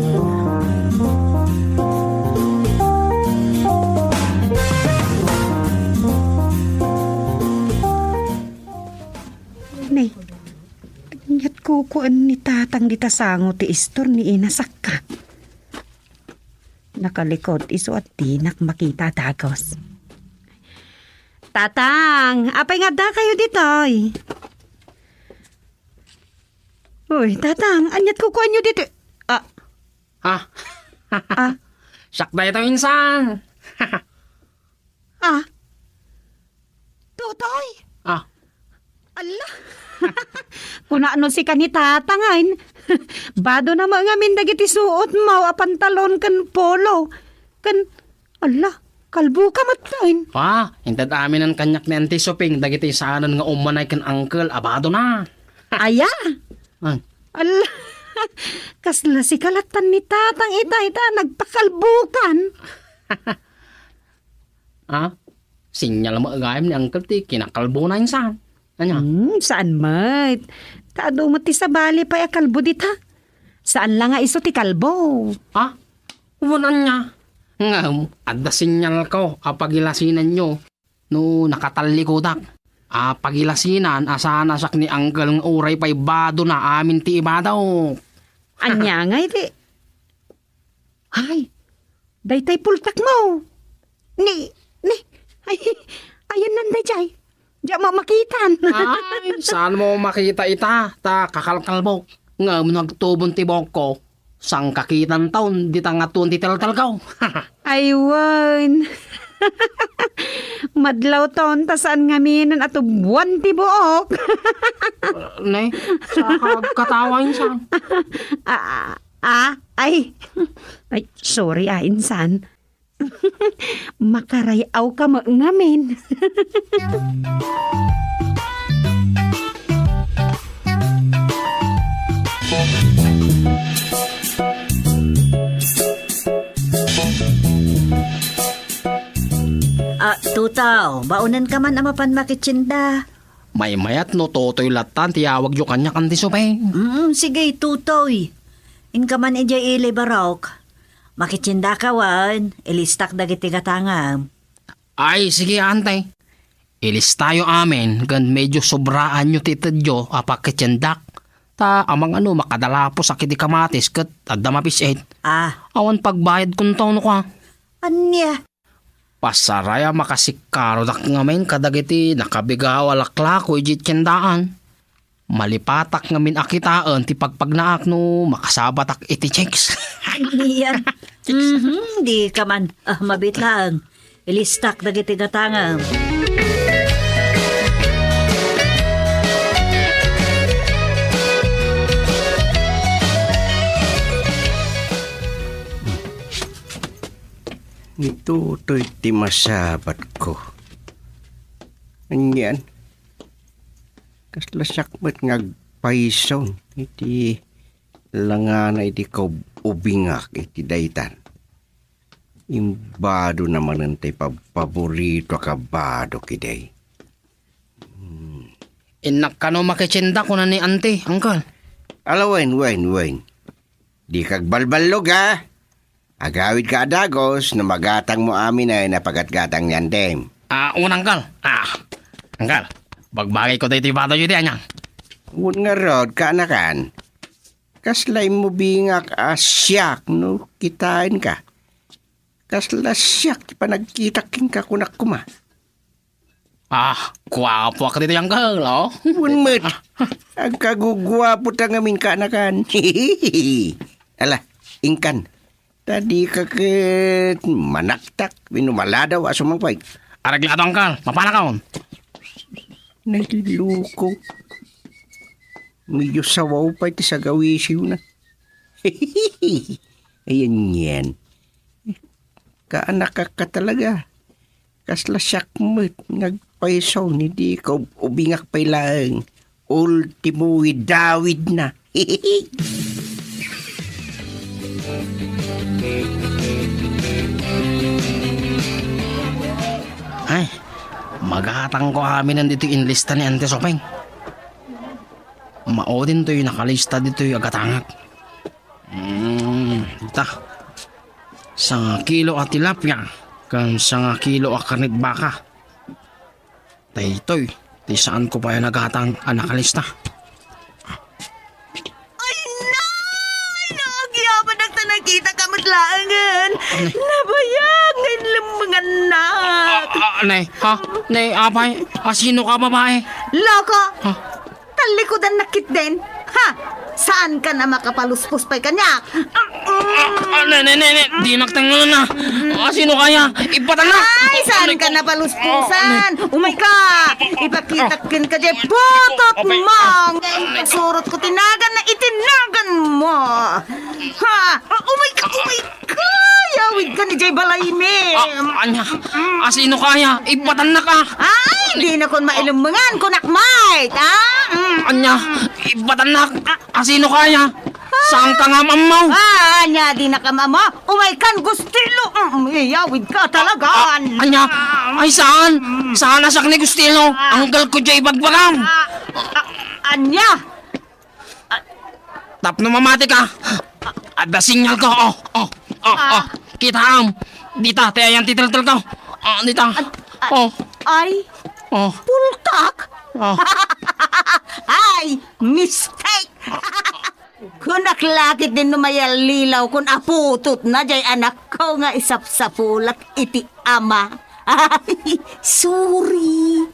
Nay, aniat kukuan ni Tatang dita sango ti istor ni Ina Sakka? Nakalikod isu a dinak makita a dagus. Tatang, apay nga addakayo ditoy? Uy, Tatang, aniat kukuanyo ditoy? Ah. Ah. Ah. Siak daytoy, insan. Ah. Totoy! Ah. Alla! Kuna no sika ni Tatang, ay. Bado na met ngamin dagiti suotmo a pantalon ken polo. Ken, alla, kalboka met, ay. Ah, inted aminen kaniak ni Auntie Soping dagiti saanen nga ummanay ken uncle a badona. Aya? Ah. Alla, kasla sika lattan ni Tatang ita, ita, nagpakalbokan. Ah? Sinyal met gayam ni uncle ti kinakalbona, insan. Ania? Hmm, saan met. Ta adu met ti sabali pay a kalbo dita. Saan la nga isu ti kalbo. Ah? Wen ania? Ngem, adda sinyalko a pagilasinanyo no nakatallikudak. A pagilasinan a saan a siak ni uncle nga uray pay badona amin ti ibadok. Ania ngay ti Ay, daytay pultakmo. Ni, ni, ay, ayanna daydiay. Diak makitan. Ay, saanmo makita ita, ta kakalkalbok. Ngem no agtubon ti buokko, sangkakitanton dita ngatuen ti teltelko. Ay, wen. Madlawton, ta saan ngaminen a tubuan ti buok. Ne, saka agkatawa, insan. Ah, Ah, ay. Ay, sorry, ah, insan. Makaray-awka met ngamin. Ah, Tutaw, baonenka man a mapan makitienda. Maymayat no Totoy lattan ti awagyo kaniak, Auntie Soping. Mm, sige, Totoy. Inka man idiay ili, Barok. Makitiendaka wen, ilistak dagiti gatangam. Ay, sige, Auntie. Ilistayo amin, ken medyo sobraanyo ti itedyo a pakitiendak. Ta amangan no makadalaposak iti kamatis ket adda mapis-it. Ah. Awan pagbayadko no kua. Ania? Pasaray a makasikkarodak ngamin kadagiti nakabigaw a laklako idiay tiendaan. Malipatak ngamin a kitaen ti pagpagnaak no makasabatak iti chicks. Ania? Mhm, dika man. Ah, mabit laeng. Ilistak dagiti gatangam. Ni Totoy ti masabatko. Anian? Kasla siak met nga agpayson iti langana iti kaub-ubingak iti daytan. Imbadona manen ti pabpaboritoak a bado ketdi. Hmm. Innak kano makitienda, kuna ni Auntie, Uncle. Ala, wen, wen, wen. Dika agbalballog, a. Agawidka a dagus no magatangmo aminen a pagatgatang ni Auntie. Ah, wen, Uncle. Ah, Uncle, bagbagayko daytoy badoyo idi, ania? Wen ngarud, kaanakan. Kasla immubingak a siak no kitaenka. Kasla siak ti panagkitak kenka, kunak koma. Ah, guapoak ditoy, Uncle, oh. Wen met. Agkaguguapo ta ngamin kaanakan. Ala, inkan. Ta dika ket manaktak wenno maladaw a sumangpet. Areglato, Uncle. Mapanakon. Naliloko. Medyo sawaw pay ti sagawisiwna. Ayan yan. Kaanakak ka talaga. Kasla siak met nga agpayso ni di kaub-ubingak pay laeng. Ultimo idawidna. Ay, magatangko aminen ditoy inlista ni Auntie Sopeng. Maudin toy nakalista ditoy a gatangak. Mm, ita. Sangakilo a tilapia ken sangakilo a karned baka. Daytoy ti saanko pay a nagatang a nakalista. Ay, nay! Naagyabanak ta nakitaka met laengen. Nabayag nga inlemmengannak. Ah, ah, nay, ha? Nay, apay, asinoka, babae? Loko! Ha? Tallikudannak ketdin. Ha? Saankan a makapaluspos pay kaniak? Ah, ah, ne, ne, ne, ne. Dinak tengngelenna. Asinoka aya? Ibbatannak. Ay, saankan a palusposan. Umayka. Ipakitak kenka diay putot mo. Nga ipasurotko ti naganna iti naganmo. Ha? Umayka, umayka. Kayawidkan idiay balaymi. Ah, ania? Asinoka aya? Ibbatannak, ah. Ay, dinakon mailemmengan, kunak met, ah? Mm. Ania? Ibbatannak. Asinoka aya? Saanka nga am-ammo? Ah, ania, dinaka am-ammo? Umaykan, Gustilo. Mm, iyawidka talaga. Ah, ania? Ay, saan? Saan a siak ni Gustilo? Uncle ko diay ibagbagam. Ah, ah, ania? Tapno mamatika. Adda sinyalko. Oh, oh, oh, oh. Kitaem. Dita, ti ayan ti teltelko. Ah, dita. Oh. Ay. Oh. Pultak? Oh. Ay, mistake. Kunak la ketdin no mayallilawkon a putotna diay anakko nga isapsapulak iti ama. Ay, sorry.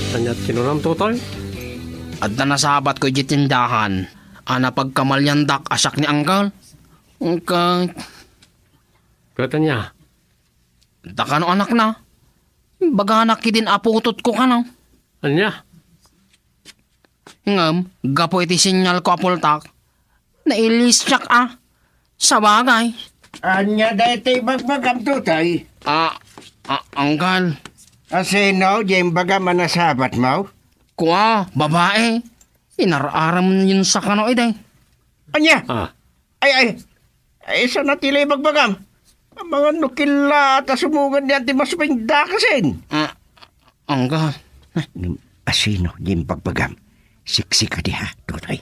Ania ti kinunam, Totoy? Adda nasabatko idiay tindahan a napagkamaliandak a siak ni Uncle. Uncle. Ket ania? Adda kano anakna. Imbaganak ketdin a putotko kano. Ania? Ngem, gapu iti sinyalko a pultak, nailistiak a. Sabagay. Ania daytoy ibagbagam, Totoy? Ah, ah, Uncle. Asino diay imbagam a nasabatmo? Kua, babae. Inar-aramyensa kano idi. Ania? Ah. Ay, ay. Ay, saan a ti la ibagbagam? Amangan no kellaat a sumungad ni Auntie Masupeng dakasen. Ah, Uncle. Ngem asino diay ibagbagam? Siksika di ha, Totoy.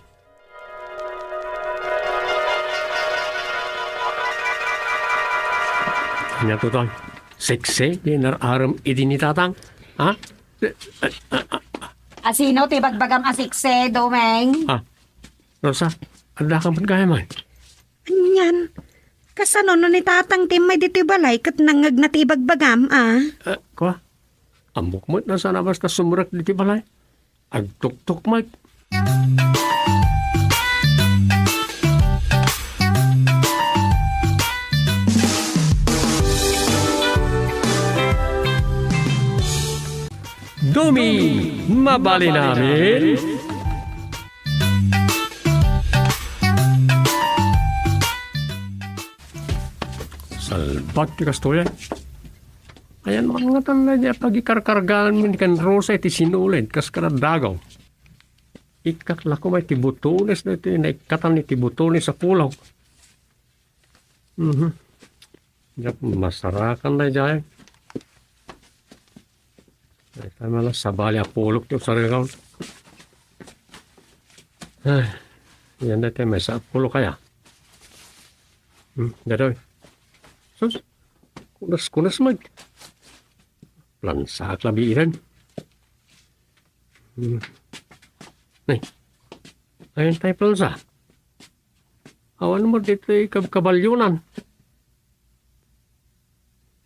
Ania, Totoy? Siksi diay inar-aram idi ni Tatang? Ha? Asino ti ibagbagam a siksi, Domeng? Ah, Rosa, addaka met gayam? Anian, kasano no ni Tatang ti immay ditoy balay ket nangngegna ti ibagbagam, a? Eh, kua, ammok met no saan a basta sumrek ditoy balay. Agtuktok met. Domeng, mabalin amin. Salbat ti kastoy. Ayan man ngatan daydi a pagikarkargaan mi ni kan Rosa iti sinulid kas kadadago. Ikkak la koma iti botones daytoy, naikkatan iti botones a pulok. Mhm. Diak masarakan daydiay. Ay, tama la, sabali a pulok ti usarigam. Ay, yan daytoy, maysa a pulok aya. Hmm, daytoy. Sus, kunas-kunas met. Plansaak labi iden. Hmm. Ay, ayan tayo plansa. Awan met ditoy kabkabalyonan.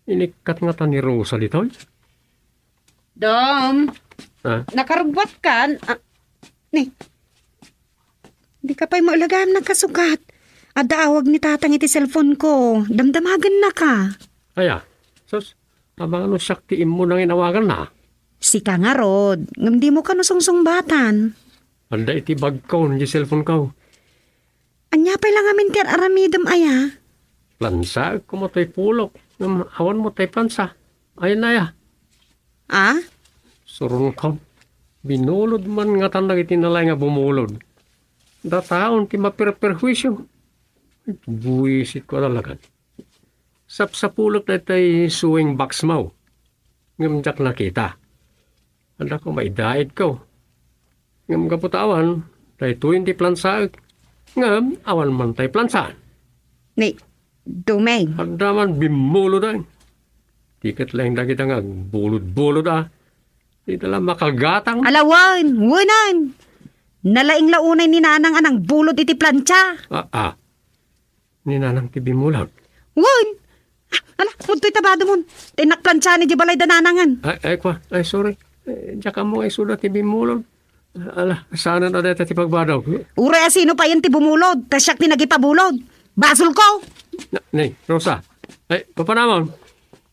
Inikkat ngata ni Rosa ditoy? Dom, Ah, nakarubbuat kan? Ah, ni, di ka pay maulagam nakasukat. Adda awag ni Tatang iti cellphone ko. Damdamagennaka. Aya, sus, abangan no siak ti immo nanginawaganna. Sika ngarud, ngem dimo kano sungsungbatan. Adda iti bagko, di cellphone ko. Ania pay la ngamin ti ar-aramidem aya? Plansaek koma toy pulok. Ngem awan met tay plansa. Ayan aya. Ah? Suron ko. Binulod man ngatan dagiti nalaing a bumulod. Dataon ti maperperhuisio. Buisit ko talaga. Sapsapulek daytoy sewing box mo. Ngem diak nakita. Adda ko maidaid ko. Ngem gapu ta awan, daytoyen ti plansaek. Ngem awan man tay plansa. Ni, Dumeng. Adda man bimmulod ay. Ti ket laeng dagita nga agbulod-bulod a. Dita la makagatang. Ala, wen, wenen. Nalaing la unay ni Nanang a nangbulod iti plansa. Ah, ah. Ni Nanang ti bimmulod. Wen! Ala, udtoy ta bademon. Ta innak plansa ni di balay da Nanangen. Ay, ay, kwa. Ay, sorry. Eh, diak ammo nga isuda ti bimmulod. Ala, saanen a dayta ti pagbadawko. Uray a sino payen ti bumulod, ta siak ti nagipabulod. Basolko! Na, ni, Rosa. Ay, papanamon.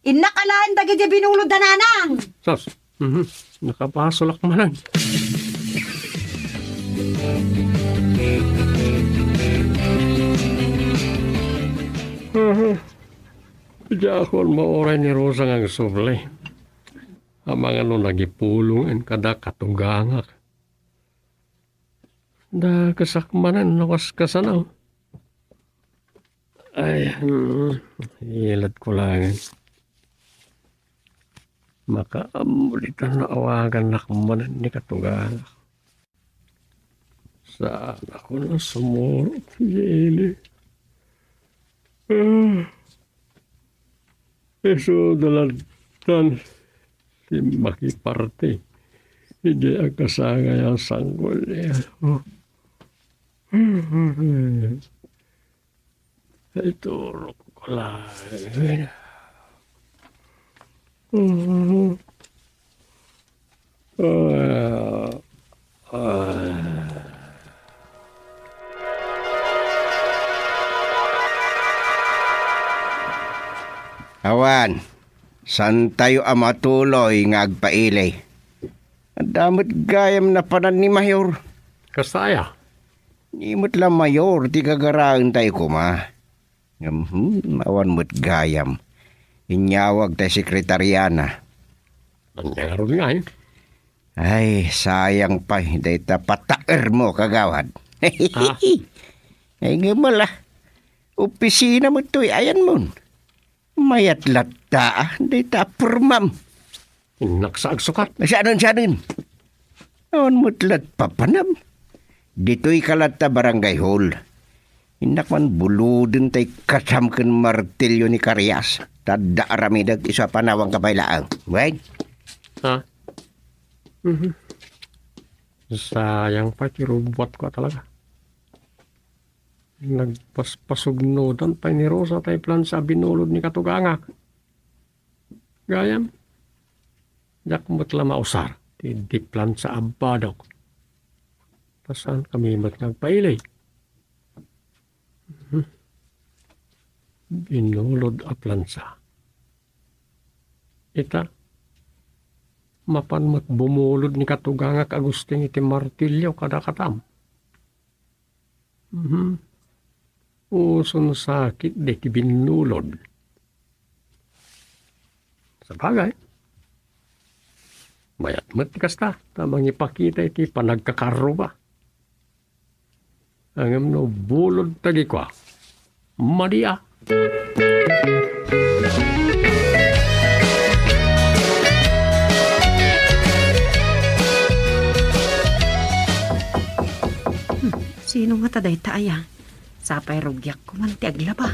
Innak alaen dagiti binulod da Nanang. Sus. Mhm. Nakapasolak manen. Mhm. Diakon mauray ni Rosa nga agsubli. Amangan no nagipulongen kada katugangak. Da kasak manen nawaskasana. Ay, hmm, ilad ko lang. Makaammo dita naawagannak manen ni katugangak. Saan ako na sumurot, Jelly? Ah. Isu dalantan ti makiparti. Idiay agkasangay a sanggol. Iturok ko lang. Ah, ah. Awan, saantayo a matuloy nga agpaili. Adda met gayam napanan ni Mayor. Kasta aya? Ni met la Mayor ti gagaraentayo koma. Ngem, hmm, awan met gayam. Inyawag tay sekretariana. Ania ngarud ngay? Ay, sayang pay dayta pataermo, kagawad. Ah. Ay, ngem ala. Opisina met toy ayanmon. Mayat latta, ah, dayta a pirmam. Innak sa agsukat. Sianen, sianen. Awan met lat papanam. Ditoy ka latta barangay hall. Innak man buloden tay kasam ken martilyo ni Karias. Ta adda aramidek isu a panawangka pay laeng. Wen? Ha? Mhm. Sayang pay ti rubbuatko a talaga. Nagpaspasugnodan pay ni Rosa tay plansa a binulod ni katugangak. Gayam, diak met la mausar ti di plansa a badok. Ta saankami met nga agpaili. Mhm. Binulod a plansa. Ita, mapan met bumulod ni katugangak Agustin iti martilyo kadakatam. Mhm. Uson sakit dayta binulod. Sabagay, mayat met ti kasta, ta mangipakita iti panagkakarruba. Ngem no bulod ta kua, madi a. Hmm, sino ngata dayta aya? Sapay rugiak koma ti aglaba.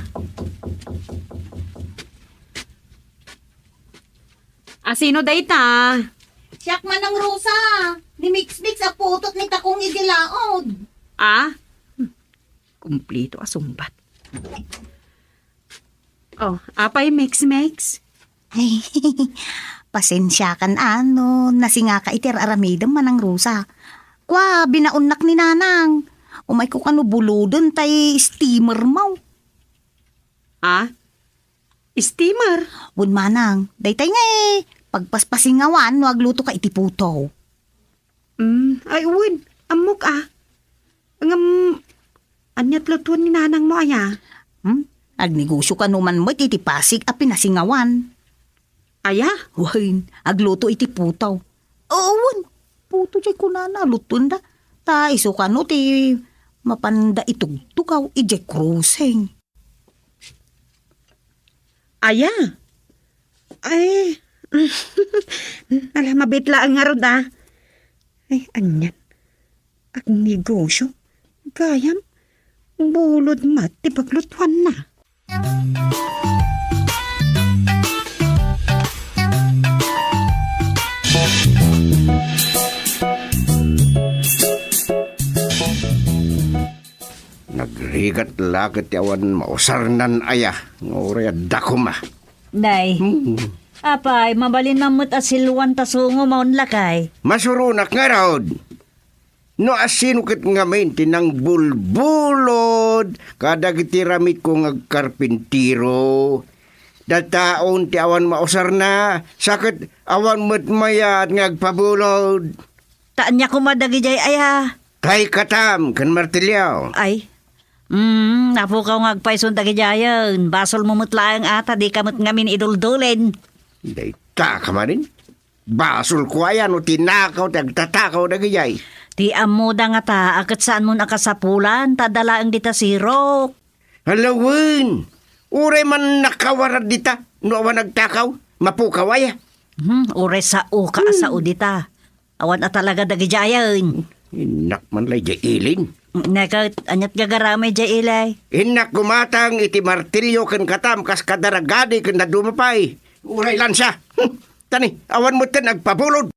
A, sino dayta? Siak man, Nang Rosa. Ni Mix Mix a putot ni Takong idi laod. Ah? Kumplito a sungbat. Oh, apay, Mix Mix? Ay, pasensiakan a no nasingaka iti ar-aramidem, Manang Rosa. Kua, binaonnak ni Nanang. Umayko kano buloden tay steamer mo. Ah? Steamer? Wen, Manang, daytay nga, eh, pagpaspasingawan no aglutoka iti puto. Mm, ay, wen, ammok, ah. Ngem, ania't lutoen ni Nanang mo, aya? Hmm? Agnegosyo kano man met iti Pasig a pinasingawan. Aya? Wen, agluto iti puto. Oo, wen, puto jay kunana, lutoenda. Ta isu kano ti mapanda itugtugaw idiay krusing. Aya? Ay, ala, mabiit laeng ngarud, ah. Ay, anian? Agnegosyo? Gayam, bulod met ti paglutuanna. Nagrigat la ket ti awan mausarnan aya, nga uray adda koma. Nay, Hmm. apay, mabalin man met a silwan ta sungo maun lakay. Masuronak ngarud. No asino ket ngamin ti nangbulbulod kadagiti ramitko nga agkarpintero? Dataon ti awan mausarna, sa ket awan met mayat nga agpabulod. Ta ania koma dagidiay aya? Tay katam ken martilyo. Ay. Mm, napukaw nga agpayson dagidiayen. Basolmo met laeng a ta dika met ngamin iduldulen. Dayta ka manen? Basolko aya no tinakaw ti agtatakaw dagidiay? Ti ammoda ngata a ket saanmon a kasapulan, ta adda laeng dita sirok. Ala wen, uray man nakawarad dita no awan agtakaw, mapukaw aya. Hmm, uray saoka a Hmm. sao dita. Awan a talaga dagidiayen. Innak man lay diay ilin. Neket, ania't gagaramay diay ili? Innak gumatang iti martilyo ken katam kas kadaragadi ken dadduma pay. Uray lansa. Hmm. Tani, awan metten agpabulod.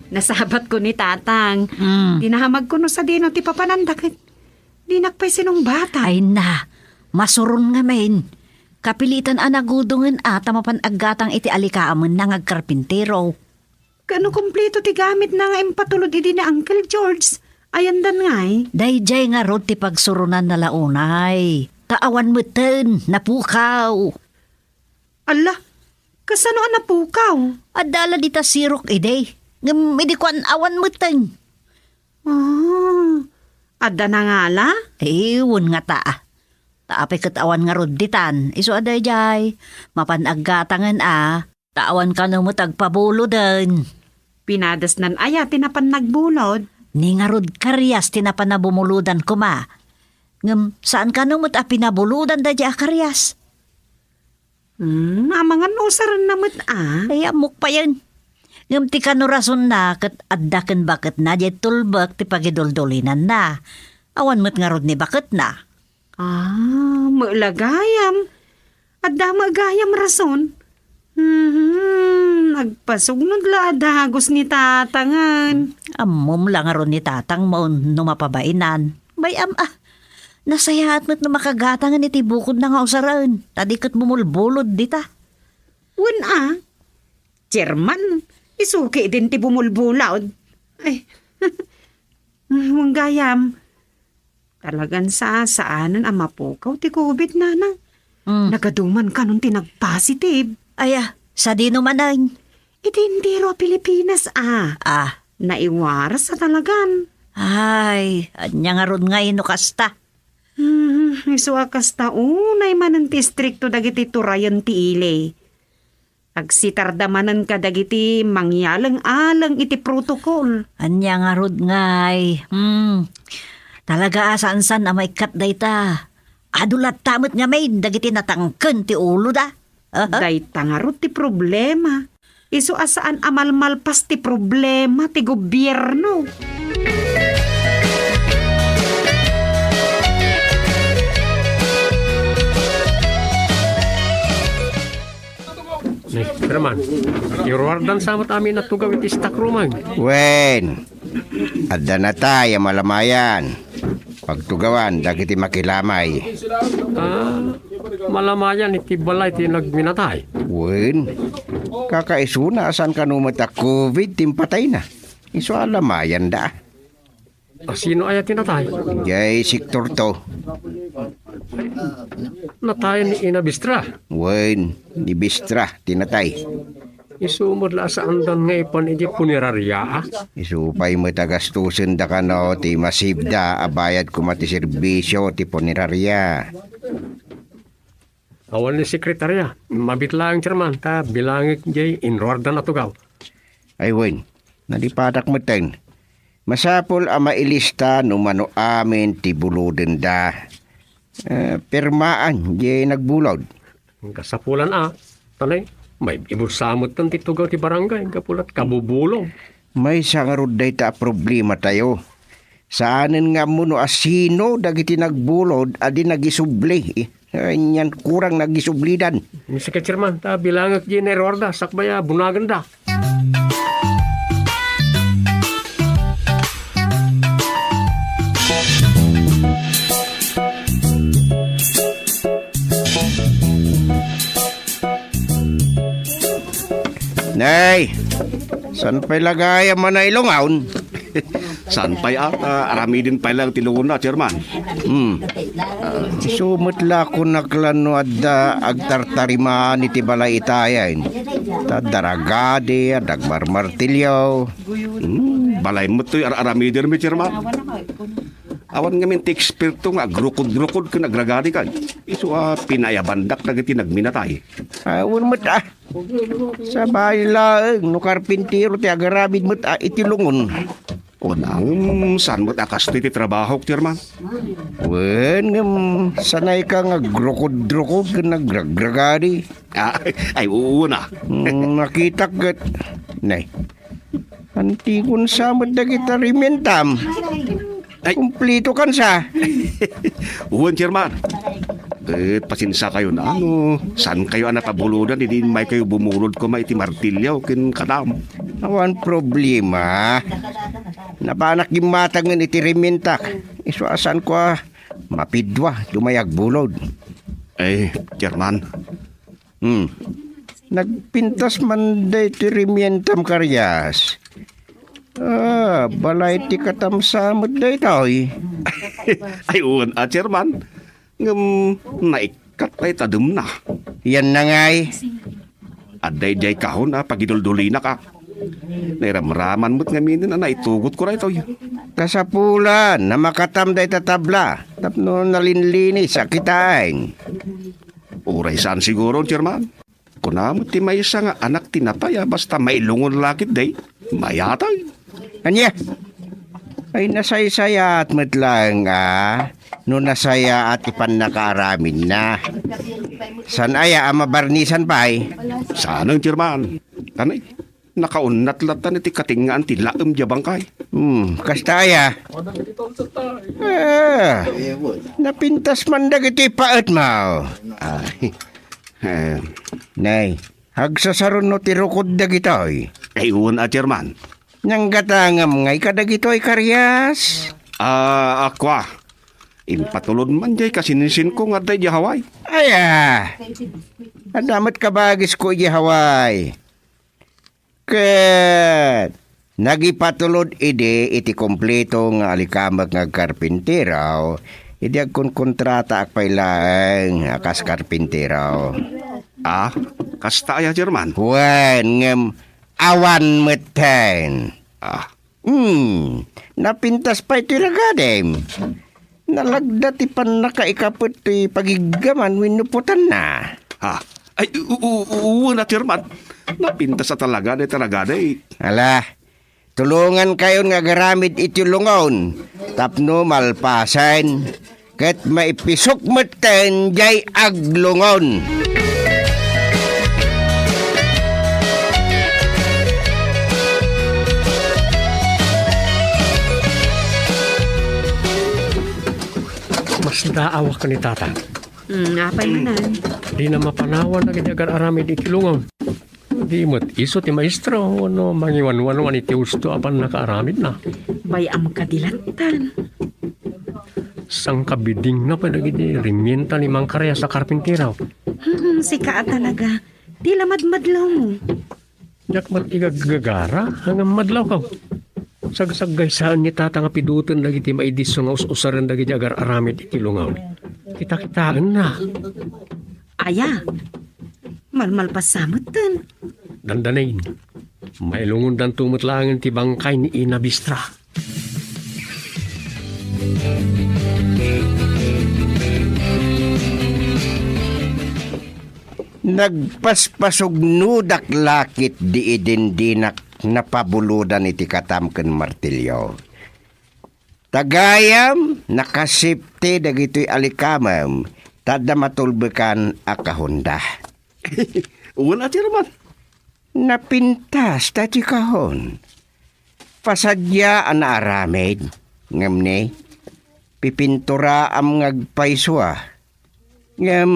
Nasabatko ni Tatang. Mm. Dinamagko no sadino ti papananda ket dinak pay sinungbatan. Ay na, masuron ngamin. Kapilitan a nagudongen a ta mapan aggatang iti alikaamenna nga agkarpintero. Ket no kumpleto ti gamitna nga impatulod idi ni Uncle George, ayandan ngay? Daydiay ngarud ti pagsuronanna la unay. Ta awan metten, napukaw. Alla, kasano a napukaw? Adda la dita sirok idi. Ngem idi kuan awan metten. Ah, adda nangala? Eh, wen ngata. Ta apay ket awan ngarud ditan, isu a daydiay. Mapan aggatangen a. Ta awan kano met agpabuloden. Pinadesnan aya ti napan nagbulod? Ni ngarud karias ti napan nabumulodan koma. Ngem saan kano met a pinabulodan daydiay a karias? Hmm, amangan usarenna met a. Ay, ammok payen. Ngem ti kano rasonna ket adda ken baketna diay tulbek ti pagiduldulinanna. Awan met ngarud ni baketna. Ah, met la gayam. Adda met gayam rason. Hmm, agpasugnod la a dagus ni tatangen. Ammom la ngarud ni tatangmo no mapabainan. Bay-am a. Nasayaat met no makagatangen iti bukodna nga usaren, ta di ket bumulbulod dita. Wen a, German, isu ketdin ti bumulbulod. Ay, wen gayam, talagan sa, saanen a mapukaw ti covid, nanang. Mm. Nagaduman kanon ti nagpositive. Aya, sadino manen? Iti entero a Pilipinas, a. Ah. Naiwaras a talagan. Ay, ania ngarud ngay no kasta? Hmm, isu a kasta unay manen ti istrikto dagiti turayen ti ili. Agsitarda manen kadagiti mangyaleng-aleng iti protocol. Ania ngarud ngay? Hmm. Talaga a saansan a maikkat dayta. Adu latta met ngamin dagiti natangken ti uloda. Aha. Dayta ngarud ti problema. Isu a saan a malmalpas ti problema ti gobierno. Nay, Chairman, iruardan sa met amin a tugaw iti stock room-en. Wen, adda natay a malamayan. Pagtugawan dagiti makilamay. Ah, malamayan iti balay ti nagminatay. Wen, kakaisuna a saan kano met a covid ti impatayna. Isu a lamayanda. A sino aya ti natay? Jay sektor to. Natayan ni Ina Bistra. Wen, ni Bistra ti natay. Isu met la a saandan nga ipan iti punerarya, a? Isu pay met a gastusen da kano ti masibda a bayad koma ti serbisio ti punerarya. Awan ni sekretarya. Mabit laeng, Chairman, ta bilangek jay inruardan a tugaw. Ay, wen, nalipatak metten. Masapul a mailista no mano amin ti bulodenda. Eh, pirmaan jay nagbulod. Kasapulan a, tanay, may ibulsa metten ti tugaw ti barangay, gapu la ta kabubulong. Maysa ngarud dayta a problematayo. Saanen nga ammo no asino dagiti nagbulod a di nagisubli. Anian kurang nagisublidan. Mister Chairman, ta bilangek jay nairuarda, sakbay a bunagenda. Nay, saan pay la gayam a nailungon? Saan pay a, ah, aramiden pay lang ti lungon na, Chairman. Hmm. Ah, isu met la kunak la no adda agtartariman iti balay itayen. Ta adda ragadi, adda agmarmartilyo. Hmm, balay met toy ar-aramidenmi, Chairman. Awan ngamin ti eksperto nga agrukod-rukod ken agragadi kay. Isu a pinayabandak dagiti nagminatay. Ah, wen met, ah. Sabali laeng no karpintero ti agaramid met a iti lungon. Kunam, saan met a kastoy ti trabahok, Chairman? Wen, ngem sanay ka nga agrukod-rukod ken agragragadi. Ah, ay, ay, wen a. Hmm, nakitak ket, nay, antigon sa met dagita rimientam. Ay. Kumplito kan sa. Wen, Chairman. Ket pasensiakayon, ano, saan kayo a napabulodan, idi immay kayo bumulod koma iti martilyo ken kadam. Awan problema. Napanak gimmatangen iti rimientak. Isu a saanko a mapidua, dumay agbulod. Ay, Chairman. Hmm. Nagpintas man daytoy rimientam, Karias. Ah, balay ti katam sa met daytoy. Ay, wen a, Chairman. Ngem naikkat pay tademna. Yan na ngay. Adda idiay kahon a pagiduldulina ka. Nairamraman met ngaminen a naitugot ko daytoy. Kasapulan a makatam dayta tabla tapno nalinlinis a kitaen. Uray saan siguro, Chairman. Kuna met ti maysa nga anak ti natay a basta mailungon la ketdi, mayatay. Ania? Ay, nasaysayaat met laeng a no nasayaat ti pannakaaramidna. Saan aya a mabarnisan pay? Saanen, Chairman. Kanay, nakaunnat latta iti katengngaan ti laem diay bangkay. Hmm, kasta aya? Ah, napintas man dagiti paetmo. Ay, eh. Nay, agsasaronno ti rukod dagitoy. Ay, wen a, Chairman. Nanggatangam ngay kadagitoy, Karias? Ah, akua. Impatulod man diay kasinsinko nga adda idiay Hawaii. Aya, adda met kabagisko idiay Hawaii. Ket nagipatulod idi iti kompleto nga alikamek nga agkarpintero, idi agkonkontrataak pay laeng a kas karpintero. Ah, kasta aya, Chairman? Wen, ngem awan metten. Ah. Hmm, napintas pay ti ragadem. Nalagda ti pannakaikapet ti pagiggaman wenno putanna. Ha? Ay, u-, u-, u-, una, Chairman. Napintas a talaga dayta ragadi. Ala, tulongankayon nga agaramid iti lungon tapno malpasen ket maipisok metten diay aglungon. Masdaawak ni Tata. Hmm, apay manen? Dina mapanawan dagiti agar-aramid iti lungon. Di met isu ti maestro wenno mangiwanwanwan iti husto a pannakaaramidna. Bay-am kadi lattan. Sangkabidingna pay dagiti rimienta ni Mangkarias a karpintero. Hmm, sika a talaga. Di la madmadlawmo. Diak met igaggagara, ngem madlawko. Sagsaggaysaen ni Tata nga piduten dagiti maidisso nga us-usaren dagiti agar-aramid iti lungaw. Kitakitaenna. Aya, malmalpasa metten. Dandanin, mailungondanto met laengen ti bangkay ni Ina Bistra. Nagpaspasugnodak la ketdi idin dinak napabulodan iti katam ken martilio. Ta gayam, nakasipti dagitoy a likamem, ta adda matulbekan a kahonda. Wen a, Chairman. Napintas ta ti kahon. Pasadia a naaramid, ngem ni, pipinturaam nga agpayso a. Ngem,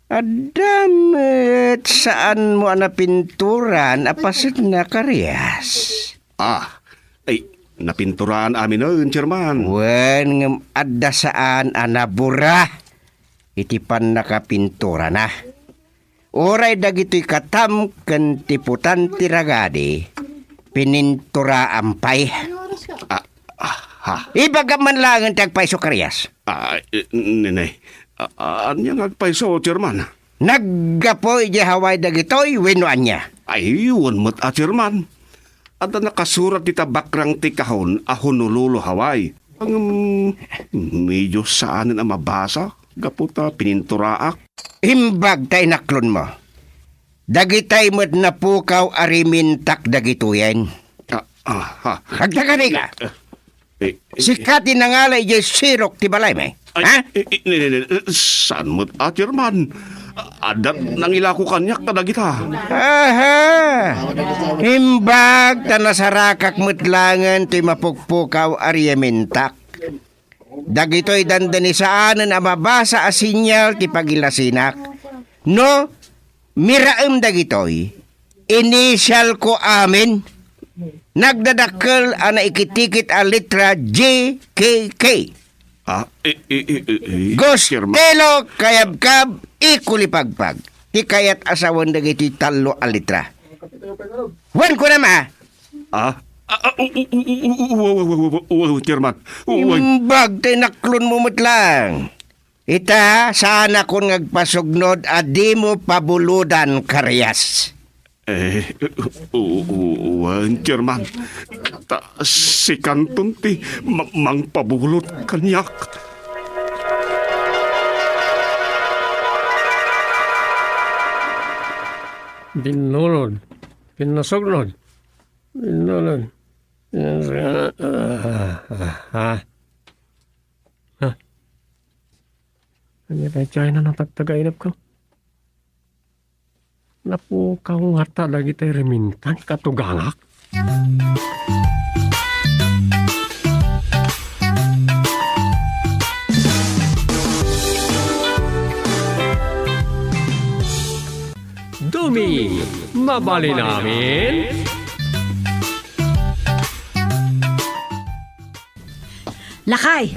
adda met saanmo a napinturan a paset na Karias. Ah, ay, napinturaan aminen, Chairman. Wen, ngem adda saan a nabura iti pannakapinturana. Uray dagitoy katam ken tiputan ti ragadi, pininturaam pay. Ah, ah, ha. Ibagam man laengen ti agpayso, Karias. Ah, eh, ne, ne. Ah, ah, ania nga agpayso, Chairman? Naggapu idiay Hawaii dagitoy wenno ania? Ay, wen met a, Chairman. Adda nakasurat dita bakrang ti kahon a Honolulu, Hawaii. Ngem, medyo saanen a mabasa gapu ta pininturaak. Imbag ta inaklonmo. Dagitay met napukaw a rimintak dagitoyen. Ah, ah, ha. Agtagadi ka. Eh, eh, eh. Sika ti nangala idiay sirok ti balaymi. Ay, ha? Eh, eh, ne, ne, ne, eh, saan met a, Chairman? Adda nangilako kaniak kadagita. Aha! Imbag ta nasarakak met laengen ti mapukpukaw a rimintak. Dagitoy dandani saanen a mabasa a senyal ti pagilasinak. No, miraem dagitoy, initialko amin. Nagdadakkel a naikitikit a letra J K K. Ah, eh, eh, eh, eh, eh, Gustelo Kayabkab Ikulipagpag. Ti kayat a sawen dagiti tallo a letra. Wen kunam a? Ah? Ah, ah, u-, u-, u-, u-, u-, u-, u-, u-, u-, Chairman. U-, u-, Imbag ta inaklonmo met lang. Ita, saanakon nga agpasugnod a dimo pabulodan, Karias. Eh, u-, u-, u-, wen, Chairman. Ta sikanton ti ma-, mangpabulod kaniak. Binnulod. Pinnasugnod. Binnulod. Ah, ah, ah, ah. Ha? Ania daydiay a natagtagainepko? Napukaw ngata dagiti rimintak a tugangak? Duming, mabalin amin? Lakay!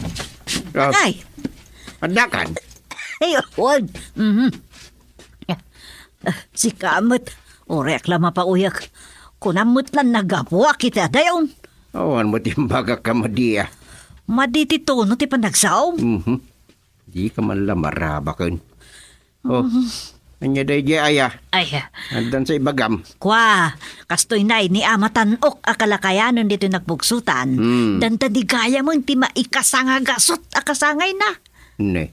Ah, Lakay! Addakan? Ay, wen. Mhm. Ah, sika met, uray ak la mapauyek. Kunam met lan nagapuak iti adayon. Awan met imbagak a madi a. Madi ti tono ti panagsaom. Mhm. Dika man la marabaken. Oh, ania daydiay aya? Ay. Addan sa ibagam. Kua, kastoy nay ni Ama Tan-ok a kalakayanen ditoy nagbugsotan. Hmm. Danta di gayamen ti maikasangagasut a kasangayna. Ne.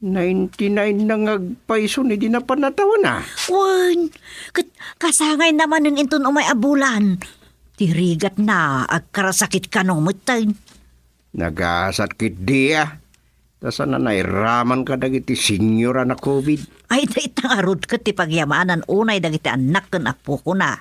Ninety-nine na nga agpayso ni di napan natawen a. Wen, ket kasangayna manen inton umay a bulan. Ti rigatna, agkarasakit kano metten. Nagasat ketdi a. Ta saan a nairaman kadagiti senior a na-covid? Ay, dayta ngarud ket ti pagyamanan unay dagiti annak ken appokona.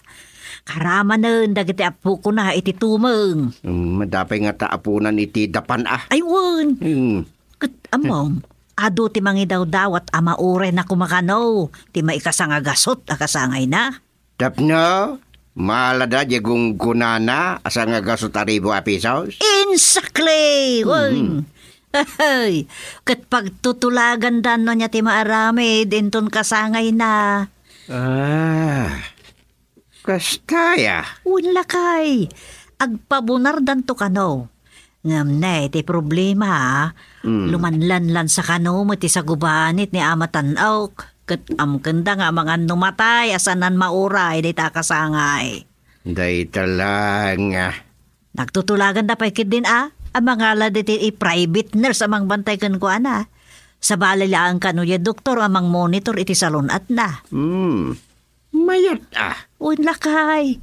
Karamanen dagiti appokona iti tumeng. Hmm, madapay ngata a punan iti dapan a. Ay, wen. Hmm. Ket ammom, adu ti mangidawdawat a mauray na kumakano ti maikasangagasut a kasangayna. Tapno, malada di gunggunana a sangagasut a ribu a pisos? Insakli! Wen. Mhm. Ahay, ket pagtutulagan da no nia ti maaramid inton kasangayna. Ah, kasta aya? Wen lakay, agpabunardanto kano. Ngem ne, ti problema, mm, lumanlanlansa kano met ti sagubanit ni Ama Tan-ok, ket amkenda nga amangan no matay a saanan mauray dayta a kasangay. Dayta lang, ah. Nagtutulagan da pay ketdin a, a mangala diti i private nurse a mangbantay kenkuana. Sabali laeng kano diay doktor a mangmonitor iti salun-atna. Hmm. Mayat a. Wen lakay.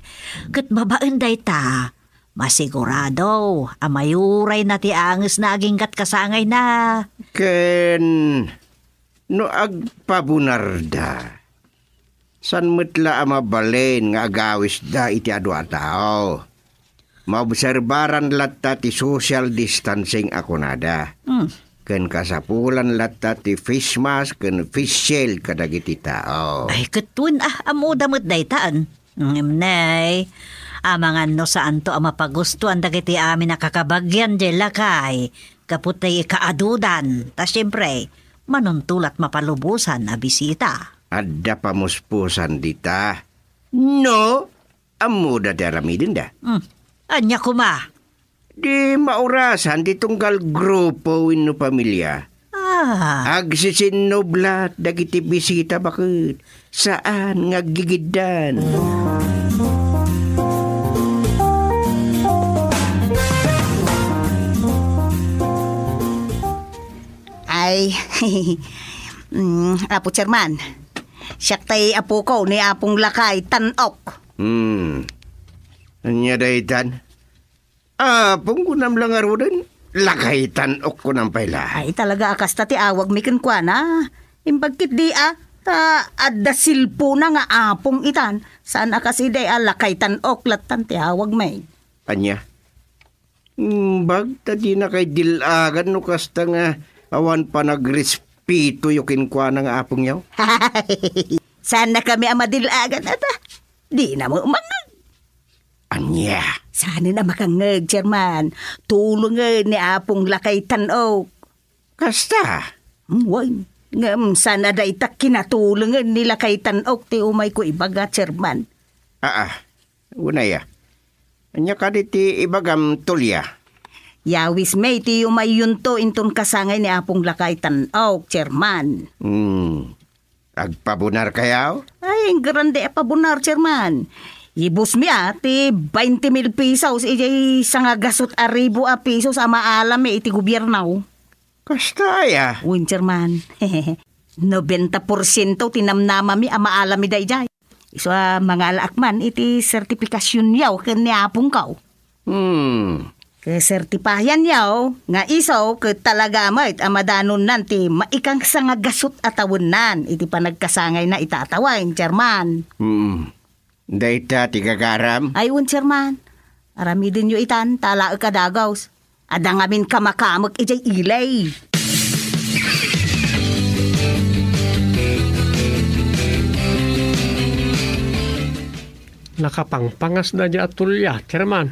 Ket babaen dayta, masigurado a mayurayna ti angesna aginggat kasangayna. Ken no agpabunarda, saan met la a mabalin nga agawisda iti adu a tao. Maobserbaran latta ti social distancing a kunada. Hmm. Ken kasapulan latta ti face mask ken face shield kadagiti tao. Ay, ket wen, ah, ammoda met dayta, an. Ngem ne, amangan no saanto a mapagustuan dagiti amin a kakabagian diay lakay, gapu ti ikaadudan. Ta siempre, manuntulat mapalubosan a bisita. Adda pamuspusan dita. No, ammoda ti aramidenda. Hmm. Ania koma? Di maurasan ti tunggal grupo wenno pamilya. Ah. Agsisinnublat dagiti bisita baket. Saan nga aggigiddan. Ay, mm, Apo Chairman, siak tay apoko ni Apong Lakay Tan-ok. Hmm. Ania daytan? Apong kunam la ngaruden, Lakay Tan-ok kunam pay la. Ay, talaga a kasta ti awagmi kenkuana. Imbag ketdi a, ta adda silpona nga Apong itan. Saan a kas idi a Lakay Tan-ok lattan ti awagmi. Ania? Imbag ta dinakay dil-agan no kasta nga awan panagrespeto yo kenkuana nga Apong yo? Saan na kami a madil-agan, ata? Di na mo umangag. Ania? Saanen a makangngeg, Chairman. Tulongen ni Apong Lakay Tan-ok. Kasta? Wen, ngem saan a dayta kinatulongen ni Lakay Tan-ok ti umayko ibaga, Chairman. Aa, unay a. Ania kadi ti ibagam, Tulya? Yawismi ti umayyonto inton kasangay ni Apong Lakay Tan-ok, Chairman. Hmm. Agpabunarkayo? Ay, grande a pabunar, Chairman. Ibusmi a ti bainte mil pesos idiay sangagasut a ribu a pesos a maalami iti gobierno. Kasta aya? Wen, Chairman. Nobenta porsiento ti namnamami a maalami daydiay. Isu a mangalaak man iti sertifikasionyo ken ni apongko. Hmm. Kasertipayanyo nga isu ket talaga met a madanonnan ti maikangsangagasut a tawennan iti panagkasangayna ita a tawen, Chairman. Hmm. Dayta ti gagaram? Ay, wen, Chairman. Aramidenyo itan, ta alaek a dagus. Adda ngamin kamakamek idiay ili. Nakapangpangasda diay a Tulya, Chairman.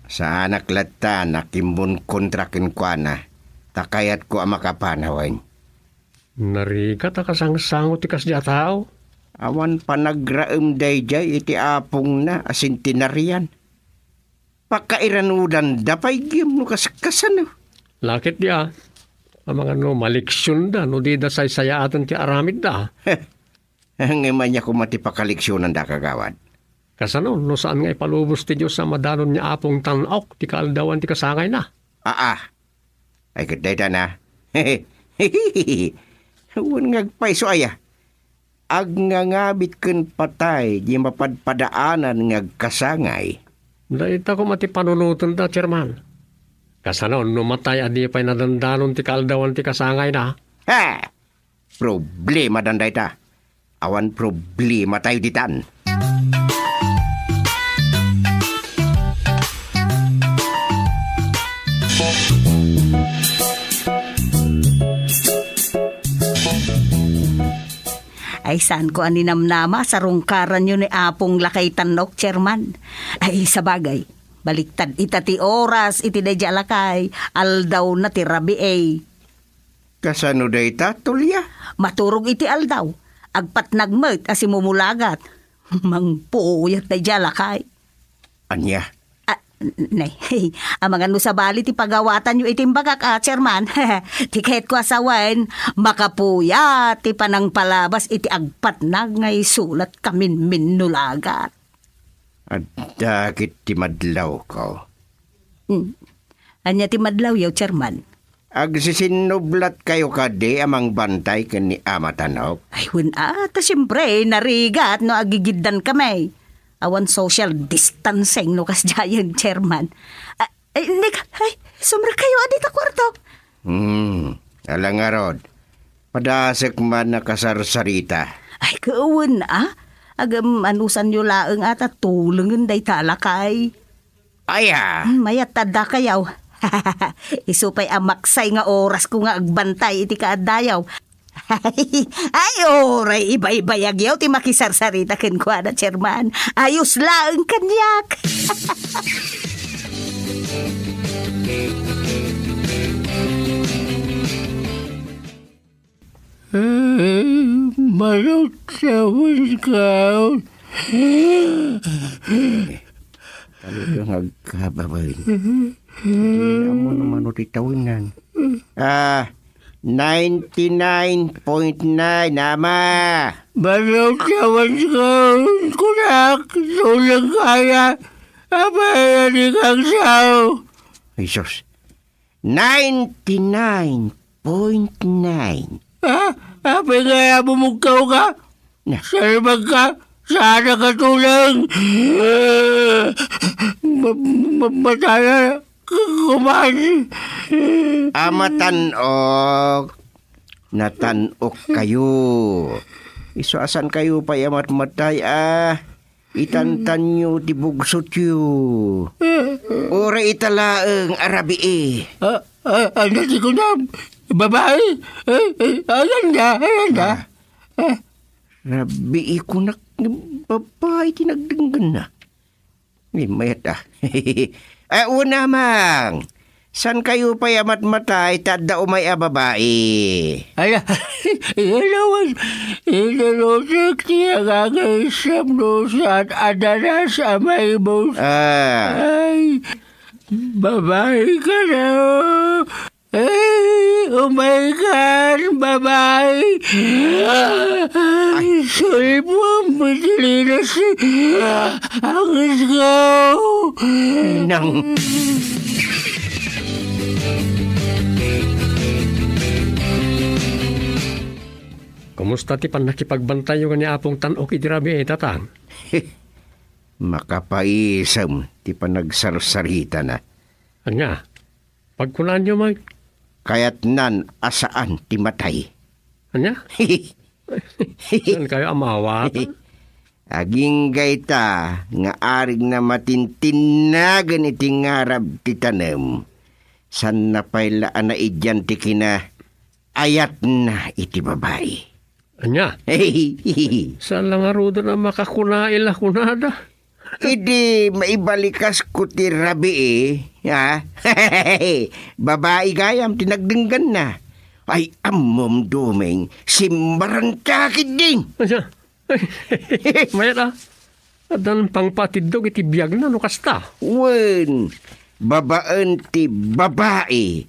Saanak latta a kimmunkontra kenkuana, ta kayatko a makapanawen. Narigat a kasangsango ti kasdi a tao. Awan panagraem daydiay iti apongna a sentenarian. Pakairanudanda pay ngem no kaskasano. Lakit di a, amangan no maleksionda no dida saysayaaten ti aramidda. Ngem ania koma ti pakaleksionanda, kagawad? Kasano no saan nga ipalubos ti Dios a madanon ni Apong Tan-ok ti kaaldawan ti kasangayna? Aa. Ay, ket dayta na. Wen nga agpayso aya. Agngangamit ken patay di mapadpadaanan nga agkasangay. Dayta koma ti panunotenda, Chairman. Kasano no matay a di pay nadandanon ti kaaldawan ti kasangayna? Ha! Problemadan dayta. Awan problematayo ditan. Ay, saanko a ninamnama, sarungkaranyo ni Apong Lakay Tan-ok, Chairman. Ay, sabagay, baliktad ita ti oras iti daydiay a lakay, aldawna ti rabii. Kasano dayta, Tulia? Maturog iti aldaw, agpatnag met a simumulagat. Mangpuyat daydiay a lakay. Ania? Ah, n-, nay, amangan no sabali ti pagawatanyo iti imbagak a, Chairman. Ti kayatko a sawen, makapuya ti panangpalabas iti agpatnag nga isu lat kaminminnulagat. Adda ket ti madlawko. Hmm. Ania ti madlawyo, Chairman? Agsisinnublatkayo kadi a mangbantay ken ni Ama Tanok? Ay, wen a, ta siempre, narigat no agigiddan kami. Awan social distancing no kasdiayen, Chairman. Ah, ay, Nick, ay, sumrekkayo a dita kuarto. Hmm, ala ngarud. Padasek man a kasarsarita. Ay, kawen a. Agam, anusanyo laeng a ta tulengen dayta a lakay. Aya. Hmm, mayat ta addakayaw. Isu pay a maksay nga orasko nga agbantay iti kaaddayaw. Ay, uray ibaybayagyaw ti makisarsarita kenkuana, Chairman. Ayos laeng kaniak. Eh, managsawen ka. Talagang agkababain. Hindi na mo naman uti tawinan. Ah, ninety-nine point nine, Ama. Managsawen ka, kunak, tulang kaya. Apa yan ikang sao? Jesus, ninety-nine point nine. Ha? Apay nga bumugkaw ka? Na. Salbag ka? Saan ka tulang? Ma-, ma-, mataya ka kuman. Ama Tan-ok, natanok kayo. Isu a saan kayo pay a matmatay, ah. Itantanyo ti bugsotyo. Uray ita laeng a rabii. Ah, ah, ania ti kunam? Babai? Eh, eh, ayan na, ayan na. Ah. Ah. Rabii kunak, babai ti nagdenggenna. Ni mayat a. Eh, una, Amang. Saan kayo pay a matmatay ta adda umay a babai? Ala, iyan awan, inarusek ti agagaysem no saan a danas a maibus. Ah. Ay, babai ka na. Ay, umay kan, babai. Ay, sulbong, mitilinas. Ang isko. Nang. Kumusta ti pannakipagbantayo ken ni Apong Tan-ok idi rabii, Tatang? Makapaisem ti panagsarsaritana. Ania? Pagkunaanyo met. Kayatnan a saan ti matay. Ania? Saan kayo a maawatan? Agingga ita nga arigna matintinnagen iti ngarab ti tanem. Saanna pay la a naidian ti kinaayatna iti babai. Ania? Saan la ngaruden a makakuna ila kunada? Idi maibalikas ko ti rabii, ha? Babai gayam ti nagdengganna. Ay, ammom, Doming, simmaranka ketdi. Ania? Mayat a. Addan pangpatiddog iti biagna no kasta. Wen, babaen ti babai.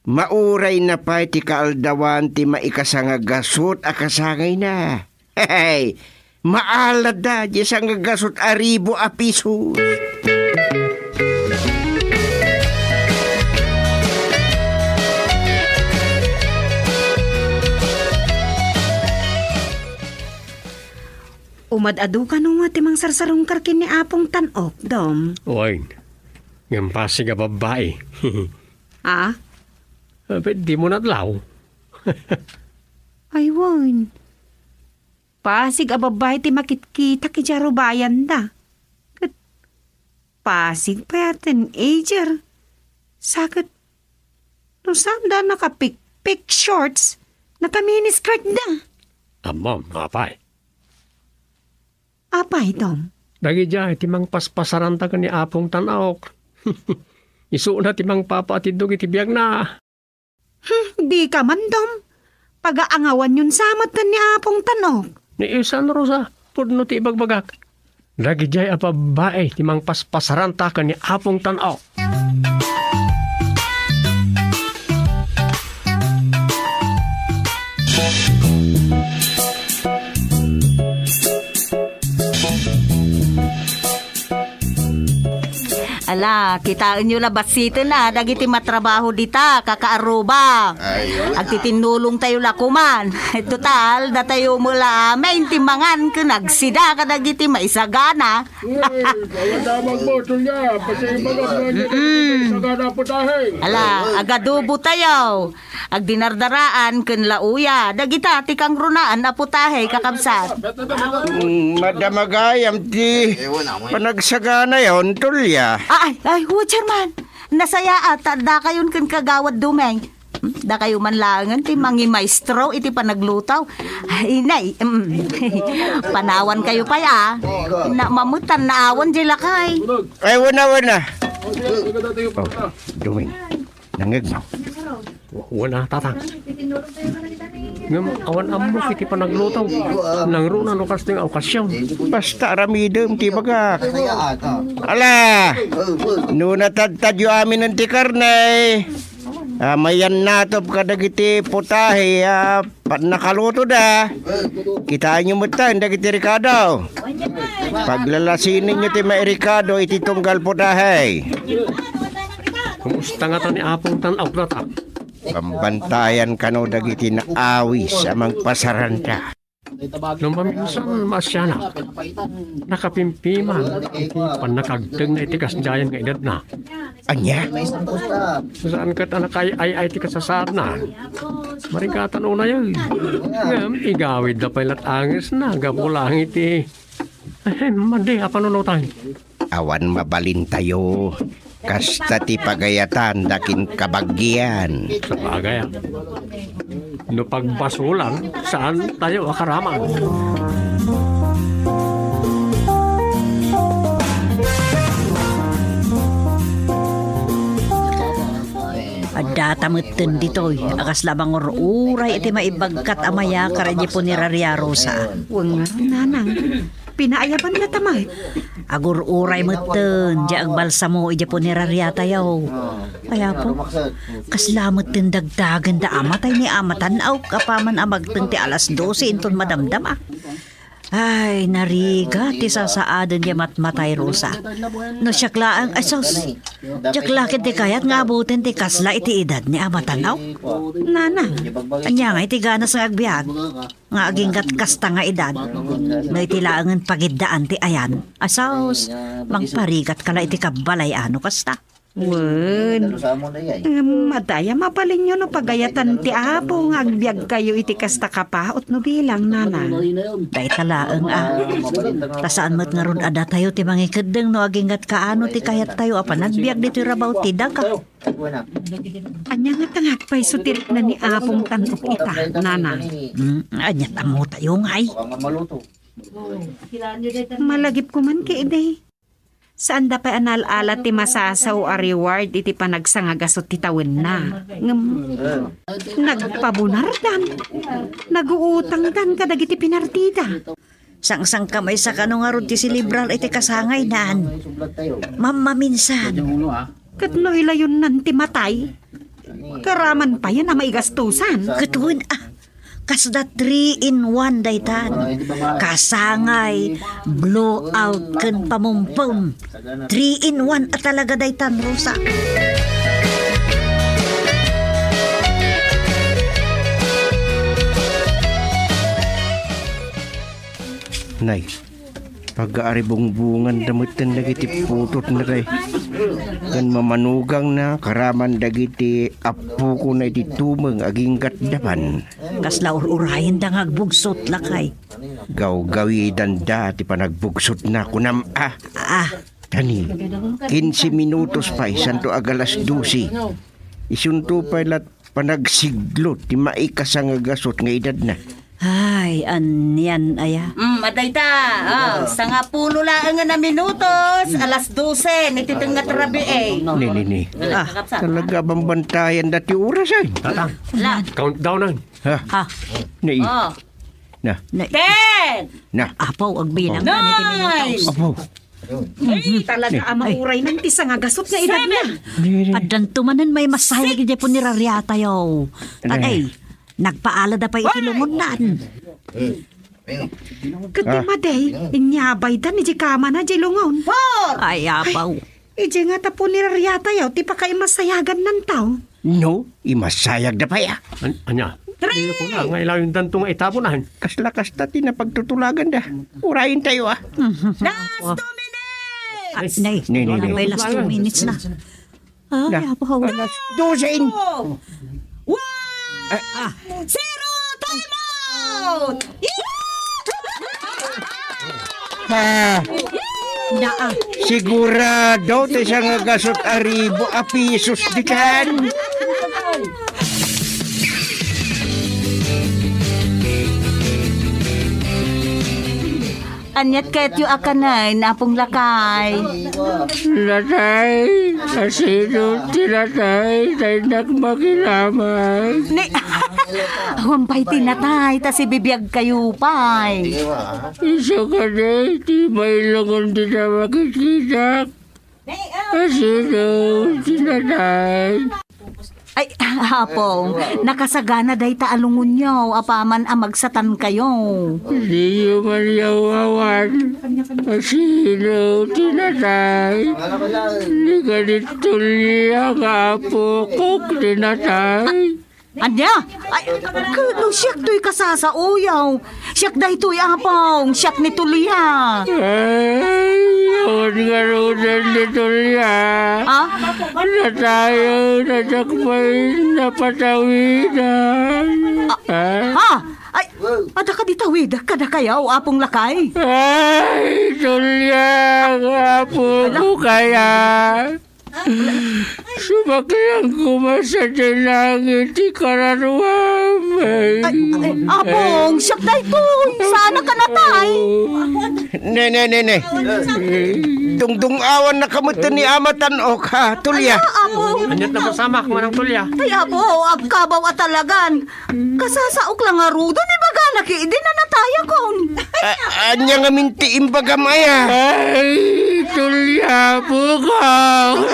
Maurayna pay ti kaaldawan ti maikasanga gasut a kasangayna. Hey, maalada diay sangagasut a ribu a pisos. Umad-adu kano nga ti mangsarsarungkar ken ni Apong Tan-ok, Dom? Wen, ngem pasig a babbai. Ah? Apay, dimo natlaw? Ay, wen. Pasig a babbai ti makitkitak idiay rubayanda. Ket pasig pay a teenager. Sa ket no saanda nakapikpik shorts, naka-miniskirt da. Ammom, apay. Apay, Dom? Dagidiay ti mangpaspasaranta ken ni Apong Tan-ok. Isuna ti mangpapaatiddog iti biagna. Hmm, dika man, Dom. Pagaangawanyon sa met ken ni Apong Tan-ok. Ni Isan, Rosa, pudno ti ibagbagak. Dagidiay a babbai ti mangpaspasaranta ken ni Apong Tan-ok. Ala, kitaenyo la bassiten a dagiti matrabaho dita, kakaaruba. Ay, agtitinnulongtayo la koman. Total, datayo met la amin ti mangan ken agsida kadagiti maisagana. Uy, awan damag mo, Julia. Pati ibaga mo, Mm-mm. Sagana putahe. Ala, agadubo tayo. Agdinardaraan ken lauya. Dagita ti kangrunaan a putahe, kakabsat. Mm, madamagayam ti panagsaganayon, Julia. Ay, ay, wa, Chairman. Nasayaat, ta dakayon ken Kagawad Dumeng. Dakayo man laengen ti mangimaestro iti panagluto. Ay, nay, mm. Panawan kayo pay, a. Na, mamutan naawan di lakay. Ay, wala, wala. Oh, Dumeng, nangegmo. Wala, tatang. Ngem awan ammok iti panagluto. Nangruna no kasting okasyon. Basta aramidem ti bagak. Ala, no natadtadyo aminen ti karne, a, mayan natop kadagiti putahe a pannakalutoda. Kitaenyo metten dagiti rikado. Paglalasinenyo ti mairikado iti tunggal putahe. Kumusta ngata ni Apong Tan-ok, tatang? Bambantayan kano dagiti naawis a mangpasaranta. No maminsan, maasianak, nakapimpiman iti pannakagtengna iti kasdiayan nga edadna. Ania? Saan ket a nakaay-ay ti kasasaadna? Marigatan unay, eh. Ngem igawidda pay lat angesna gapu laeng iti, eh, madi a panunotay. Awan mabalintayo. Kasta ti pagayatan da ken kabagian. Sabagay, a. No pagbasolan, saan tayo a karaman? Adda ta metten ditoy a kasla mangur-uray iti maibagkat a mayakar idiay punerariayo, Rosa. Wen, nanang. Pinaayaban la ta met. Agur-uray metten, diay agbalsamo idiay punerariatayo. Ay, Apo, kasla metten dagdagenda a matay ni Ama Tan-ok apaman a magteng ti alas dose inton madamdama. Ay, narigat ti sasaaden diay matmatay, Rosa. No siak laeng, ay sus, diak la ket ti kayat nga abuten ti kasla iti edad ni Ama Tan-ok. Nana, ania nga iti ganas nga agbiag? Nga aginggat kasta nga edad. No iti laengen pagiddaan ti ayan. Asaos, mangparigatka la iti kabbalay a no kasta. Wen. Ngem adda aya mabalinyo no pagayatan ti Apo nga agbiagkayo iti kasta kapaut no bilang, nana? Dayta laeng a. Ta saan met ngarud a datayo ti mangikeddeng no aginggat kaano ti kayattayo a panagbiag ditoy rabaw ti daga. Ania ngata nga agpayso ti rikna ni Apong Tan-ok ita, nana? Hmm, ania ta ammotayo ngay? Malagipko man ketdi. Saanda pay a naal-ala ti masasao a reward iti panagsangagasut ti tawenna. Ngem nagpabunardan, naguutangdan kadagiti pinardida. Sangsangkam maysa kano ngarud ti selebrar iti kasangaynan. Mammaminsan. Ket no ilayonnan ti matay, karaman payen a maigastusan. Ket wen a, kasda three in one daytan. Kasangay, blowout, ken pamumpom. Three in one a talaga daytan, Rosa. Nay, pagaaribungbonganda metten dagiti putotna kay ken mamanugangna karaman dagiti appokona iti tumeng aginggat dapan. Kasla ur-urayenda nga agbugsot, lakay. Gawgawidanda ti panagbugsotna, kunam a. Ah. Tani, kinse minutos pay santo agalas dose. Isunto pay lat panagsiglo ti maikasangagasut nga edadna. Ay, anian aya? Mm, adda ita. Ah, sangapulo laeng a minutos, alas dose, iti tengnga ti rabii. Ni, ni, ni. Ah, talaga bambantayan dati oras ay. Tatang, countdown ay. Ha? Ha? Ni. Oh. Na. Na. Ten! Na. Apo, agbilang ka na iti minutos. Apo. Ay, talaga, ama, uray man ti sangagasut nga edad na. Addanto manen may masayag iti punirariatayo. Tatay, nagpaalada pay iti lungonnan. Ket ti madi, inyabaydan iti kamana iti lungon. Ay, apaw. Iti nga ta punirariatayo ti pakaimasayagan nantaw. No, imasayagda pay a. An-, ania? Three! Ania ko na, nga ilawindanto nga itabunan. Kasla kasta ti napagtutulaganda. Urayentayo a. Das two minutes! Ay, nay, nay, nay, nay. May last two minutes na. Ah, na, apaw. Alas dose in. One! Ah. Zero! Time out! Ah. Naa. Sigurado ti sangagasut a ribu a pisos ditan. Aniat kayatyo a kanen, Apong Lakay? Natay, asino ti natay? Daynak makiramay. Ni, awan pay ti natay, ta sibibiag kayo pay. Isu kadi, ti mailungon ti namakitkitak. Asino ti natay? Ay, Apong, nakasagana dayta a lungonyo, apaman a magsatan kayo. Diyo man yawawan. Asino ti natay? Ni kadi Tulia nga apok ti natay. Ania? Ay, ket no siak toy kasasaoyo. Siak daytoy, Apong. Siak ni Tulia. Ay, awan ngaruden ni Tulia. Ha? Natayo, nadakpay, napatawidan. Ah, ha? Ay, adda kadi tawid kadakayo, Apong Lakay? Ay, Tulia, nga apo ko kaya. Sumaklang koma sa langit ti kararuam. Ay, ay, Apong, siak daytoy. Saan ka natay? Ne, ne, ne, ne. Dungdung-awan na kamuto ni Ama Tan-ok, ha, Tulia. Ano, Apong? Aniat na pasamak, Manang Tulia? Ay, Apo, agkabaw a talagan. Kasasaok la ngaruden, ibagana ki, idi nanatayakon. A-, ania ngamin ti imbagam aya? Ay, Tulia, pukaw.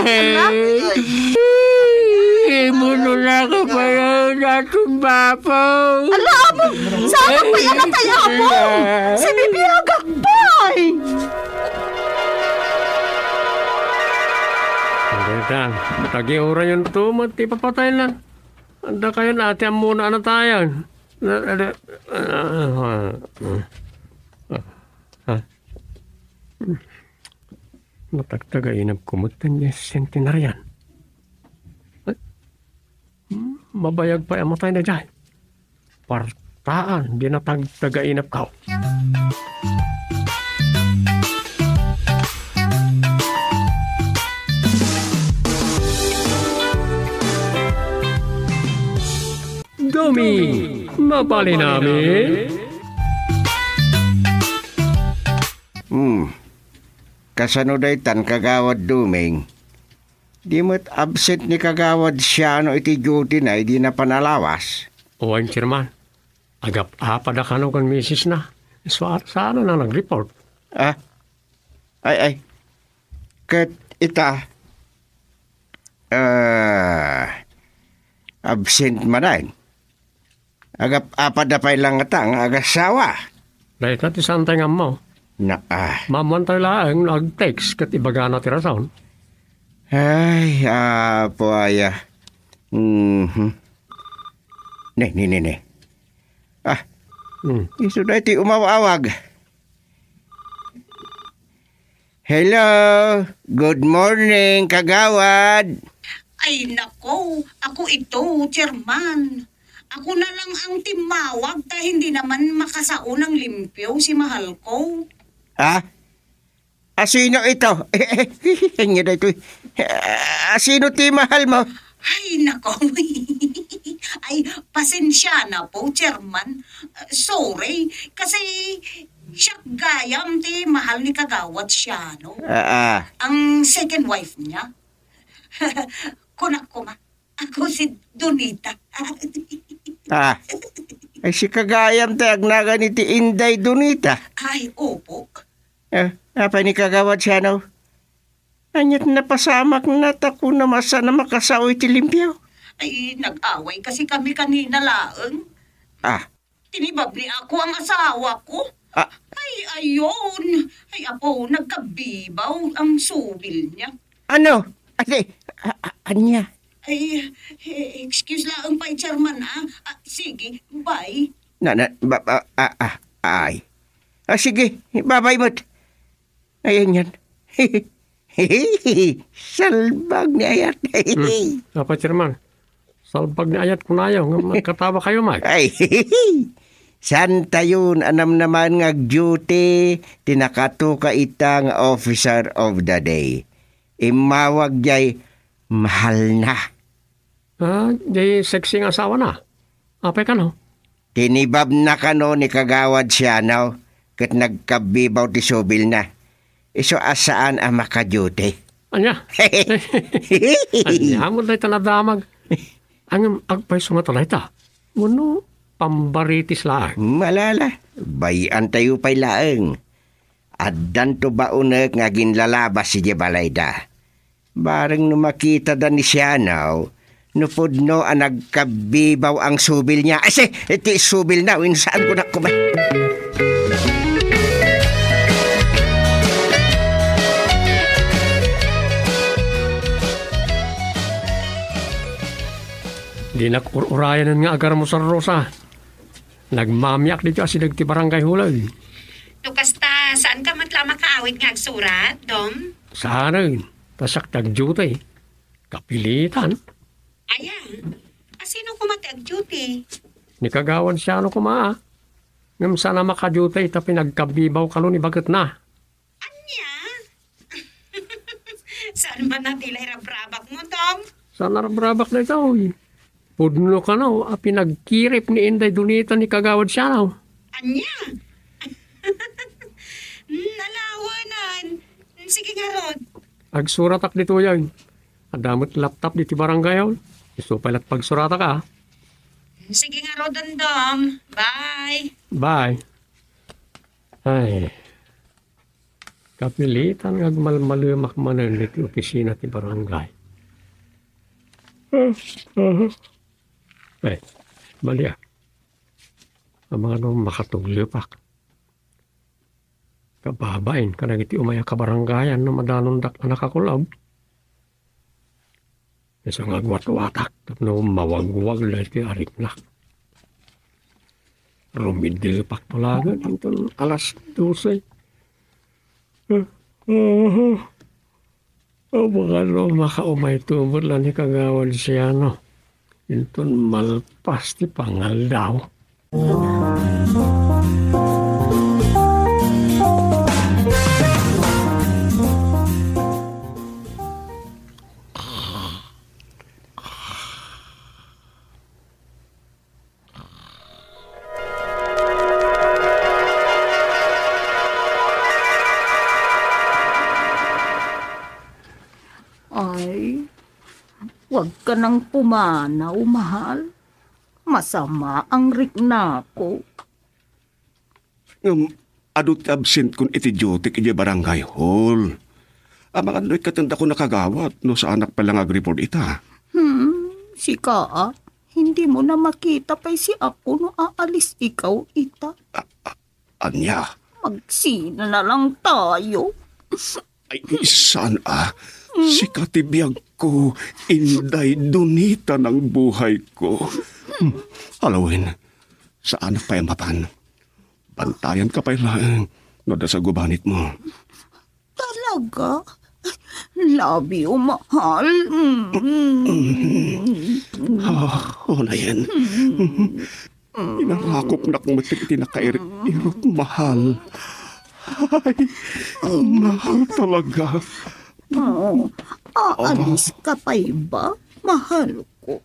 Imunulak a payan at tumbapaw. Ala, Apo, saan pay a natay, Apo? Sibibiagak pay. Ang ganda. Tagiurayon to, mat-, ipapatay na. Anda kayo na ati ammona a natayan? Na, na, ah, ah, ah. Natagtagainap ko met ti centenarian. Ay, mabayag pay a matay na jay. Partaan, di natagtagainap ka. Doming, mabalin amin? Hmm. Kasano daytan, Kagawad Doming? Di met absent ni Kagawad Siano iti duty na idi napan a lawas? Wen, Chairman. Agap-apada kano ken misis na. Sua-, saan a nag-report? Ah? Ay, ay. Ket ita, ah, absent manen. Agap-apada pay laeng ngata nga agasawa. Dayta ti saantay nga ammo. Na, ah. Maammoantay laeng no ag-text ket ibagana ti rason. Ay, apo aya. Mhm. Ne, ne, ne, ne. Ah. Hmm. Isu daytoy umaw-awag. Hello, good morning, Kagawad. Ay, nako, ako ito, Chairman. Ako na lang ang timmawag ta hindi naman makasaon ng limpyo si mahal ko. Ah? Asino ito? Anya daytoy? Ah, asino ti mahal mo? Ay, nako. Ay, pasensiana po, Chairman. Ah, sorry, kasi siak gayam ti mahal ni Kagawad Siano. Ah, ah. Ang second wife niya. Kunak koma, ako si Donita. Ah, ay, sika gayam ti agnagan iti Inday Donita. Ay, opo. Ah, apay ni Kagawad Siano? Ania't napasamakna ta kuna masana makasao iti limpio? Ay, nag-away kasi kami kanina laeng. Ah. Tinibabniak ang asawa ko. Ah. Ay, ayon. Ay, apo, nagkabibaw ang subil niya. Ano? Ate, a-, a-, ania? Ay, eh, excuse laeng pay, Chairman, ah. Ah, sige, bye. Na, na, ba, ba, ah, ah, ay. Ah, sige, babay mo't. Ayan yan. Salbag ni Ayat. Hmm. Apa, Chairman? Salbag ni Ayat kunayo nga magkatawa kayo, Mike. Ay, saan tayon a namnaman nga agduty ti nakatuka ita nga officer of the day? Immawag jay mahal na. Ah, di sexy nga asawa na. Apay kano? Tinibabna kano ni Kagawad Siano ket nagkabibaw ti subilna. Isu a saan a makaduty. Ania? Ania mo dayta nadamag? Ngem agpayso ngata dayta? Wenno pambaritis laeng? Malala, bay-antayo pay laeng. Addanto baonek nga aginlalabas idiay balayda. Bareng no makitada ni Sianaw, no pudno a nagkabibaw ang subil niya. Ay, si, iti subil na, winsaan ko na kuma. Dinak ur-urayanen nga agarmusar, Rosa. Nagmamiak dito asideg ti barangay hall. No kasta, saan ka met la makaawid nga agsurat, Dom? Saanen, ta siak ti agduty. Kapilitan. Aya, a sino koma ti agduty? Ni Kagawad Siano koma, a. Ngem saan a makaduty ta pinagkabibaw kano ni baketna. Ania? Saan man a ti la irabrabak mo, Dom? Saan a rabrabak daytoy? Pudno kano a pinagkirip ni Inday Donita ni Kagawad Siano. Ania? Nalawanan. Sige ngarud. Agsuratak ditoy. Adda met laptop ditoy barangay hall. Isu pay la't pagsuratak, a. Sige ngarud, Dom. Bye. Bye. Ay. Kapilitan nga agmalmalemak manen iti opisina ti barangay. Eh, bali, a. Amangan no makatuglepak. Kababain kadagiti umay a kabarangayan no madanondak a nakakulab. Isu nga agwatwatak tapno mawagwag daytoy a riknak. Rumidepak talaga inton alas dose. Abaga no makaumay tuber la ni Kagawad Siano. Inton malpas ti pangaldaw. Ay, wag ka nang pumanaw, mahal. Masama ang riknako. Ngem, adu ti absentkon iti duty idiay barangay hall. Amangan no ikkatendako na kagawad no saanak pay la nga agreport ita. Hmm, sika, a? Hindi mo na makita pay si ako no aalis ikaw ita? A-, a-, ania? Magsina na lang tayo. Ay, saan a? Sika ti biag ko, Inday Donita ng buhay ko. Hmm, alawen, saanak pay a mapan. Bantayan ka pay laeng no adda sa gubanit mo. Talaga? Love you, mahal. Mm. Ah, unayen. Pinarakopnak met iti nakairit-irot, mahal. Ay, mahal talaga. Oh, aalis ka pay ba, mahal ko?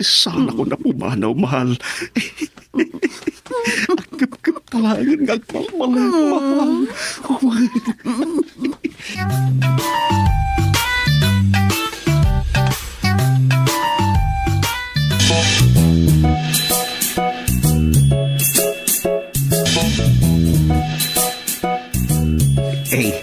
Saan ako napumanaw, mahal. Agkepkep talaga nga agpalpalay, mahal. Ay,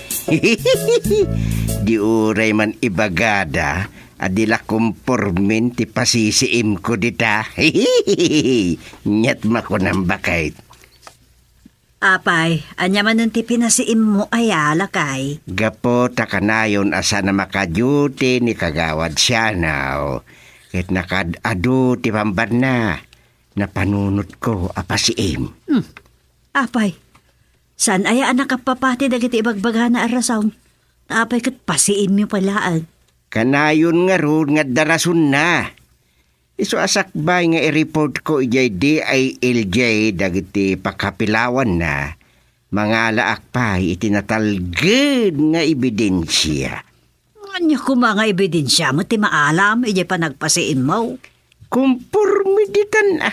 di uray man ibagada a di la kompormen ti pasisiimko dita. Ket makunam, baket. Apay, ania manen ti pinasiimmo aya, lakay? Gapu ta kanayon a saan a maka-duty ni Kagawad Sianaw, ket nakaad-adu ti pambanna, napanunotko a pasiim. Hmm. Apay, saan aya a nakapapati dagiti ibagbagana a rason? Apay ket pasiimyo pay laeng? Kanayon ngarud nga adda rasonna. Isu a sakbay nga i-reportko idiay D I L J dagiti pakapilawanna, mangalaak pay iti natalged nga ebidensia. Ania koma nga ebidensia met ti maalam idiay panagpasiimmo? Komporme ditan a.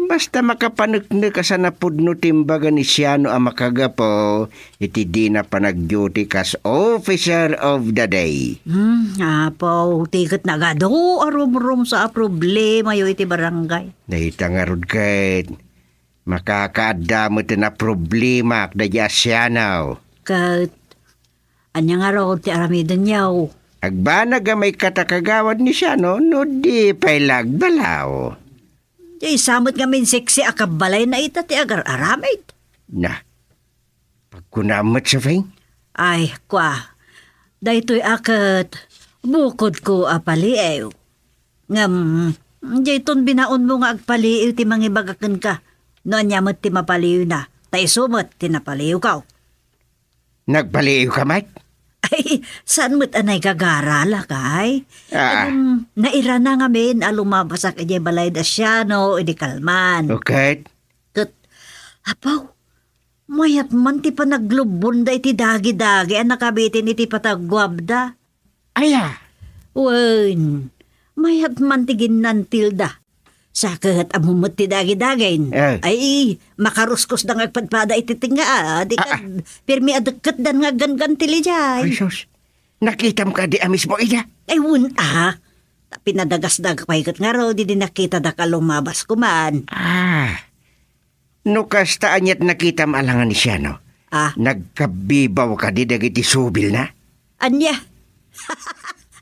Basta makapaneknek a sanapudno ti imbaga ni Siano a makagapu iti dina panag-duty kas officer of the day. Hmm, apo, ti ket nagadu a rumrumsa a problemayo iti barangay. Dayta ngarud ket, makakaadda met a problema daydi a Siano. Ket, ania ngarud ti aramidenyo? Agbanag a maikkat a kagawad ni Siano no di pay la agbalaw. Diay sa met ngamin seksi a kabbalayna ita ti agar-aramid. Na, pagkunam met, Sofing? Ay, kua, daytoy a ket bukodko a paliiw. Ngem, dayton binaonmo nga agpaliiw ti mangibaga kenka no ania met ti mapaliiwna, ta isu met ti napaliiwko. Nagpaliiwka met? Ay, saan met a naigagara, lakay? Ah. Ngem, nairana ngamin a lumabasak idiay balay da Siano idi kalman. O ket? Ket, apaw, mayat man ti panaglubbonda iti dagidagi a nakabitin iti pataguabda. Aya? Wen, mayat man ti ginnantilda. Sa ket ammo met ti dagidagin. Eh. Ay, makaruskusda nga agpadpada iti tengnga, a, di Ah, ah. kad pirmi a dekketdan nga aggangantil idiay. Ay, sus. Nakitam kadi a mismo ida? Ay, wen, a. Ta pinadagasdag pay ket ngarud idi nakitadak a lumabas koman. Ah. No kasta, aniat nakitam a langan ni Siano? Ah. Nagkabbibaw kadi dagiti subilna? Ania?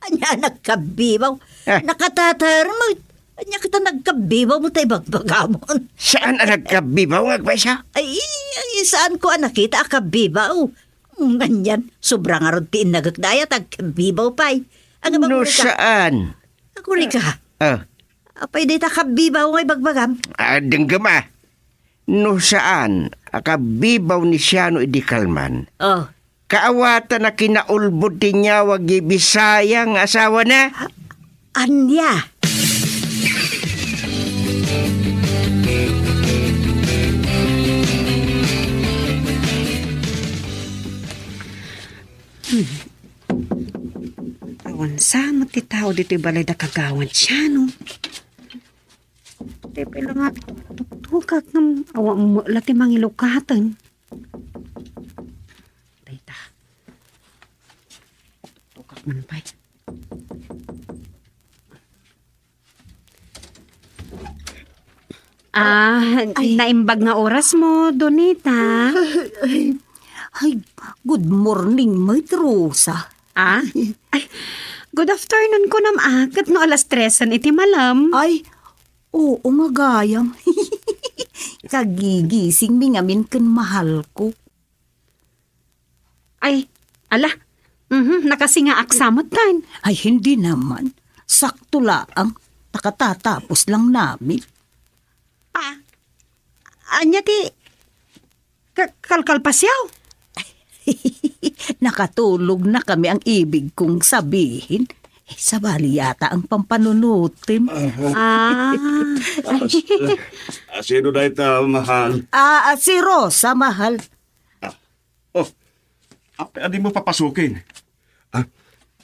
Ania a nagkabbibaw? Ah. Nakatatar met. Ania ket a nagkabbibaw met ta ibagbagam? Saan a nagkabbibaw nga agpayso? Ay, ay, saanko a nakita a kabbibaw. Nganyan, sobra ngarud ti innagek dayta agkabbibaw pay. Agabang No ka. Saan? Agurika. Ah. Apay dayta kabbibaw nga ibagbagam? Ah, denggem a. No saan a kabbibaw ni Siano idi kalman, Oh. kaawatan a kinaulbod ti nyawag diay Bisaya nga asawana? Ania? Hmm. Awan sa met ti tao ditoy balay da Kagawad Siano. Ti pay la nga tuktukak ngem awan met la ti mangilukaten. Dayta. Tuktukak man pay. Ah, Ay. Naimbag nga oras mo, Donita. Ay, ay, good morning, Ma'am Rosa. Ah? Ay, good afternoon ko nam, ah. Ket no alas tresen iti malam. Ay, oo nga gayam. Kagigising mi ngamin ken mahal ko. Ay, ala. Mhm, nakasingaak sa met tan. Ay, hindi naman. Sakto laang. Nakatatapos lang namin. Ah, anya ti ka-, kalkalpasiaw? Nakatulog na kami ang ibig kong sabihin. Eh, sabali yata ang pampanunutim. Ah. Ah, s-, ah, sino dayta, mahal? Ah, ah, si Rosa, mahal. Ah. Oh, apay a dimo papasuken? Ah,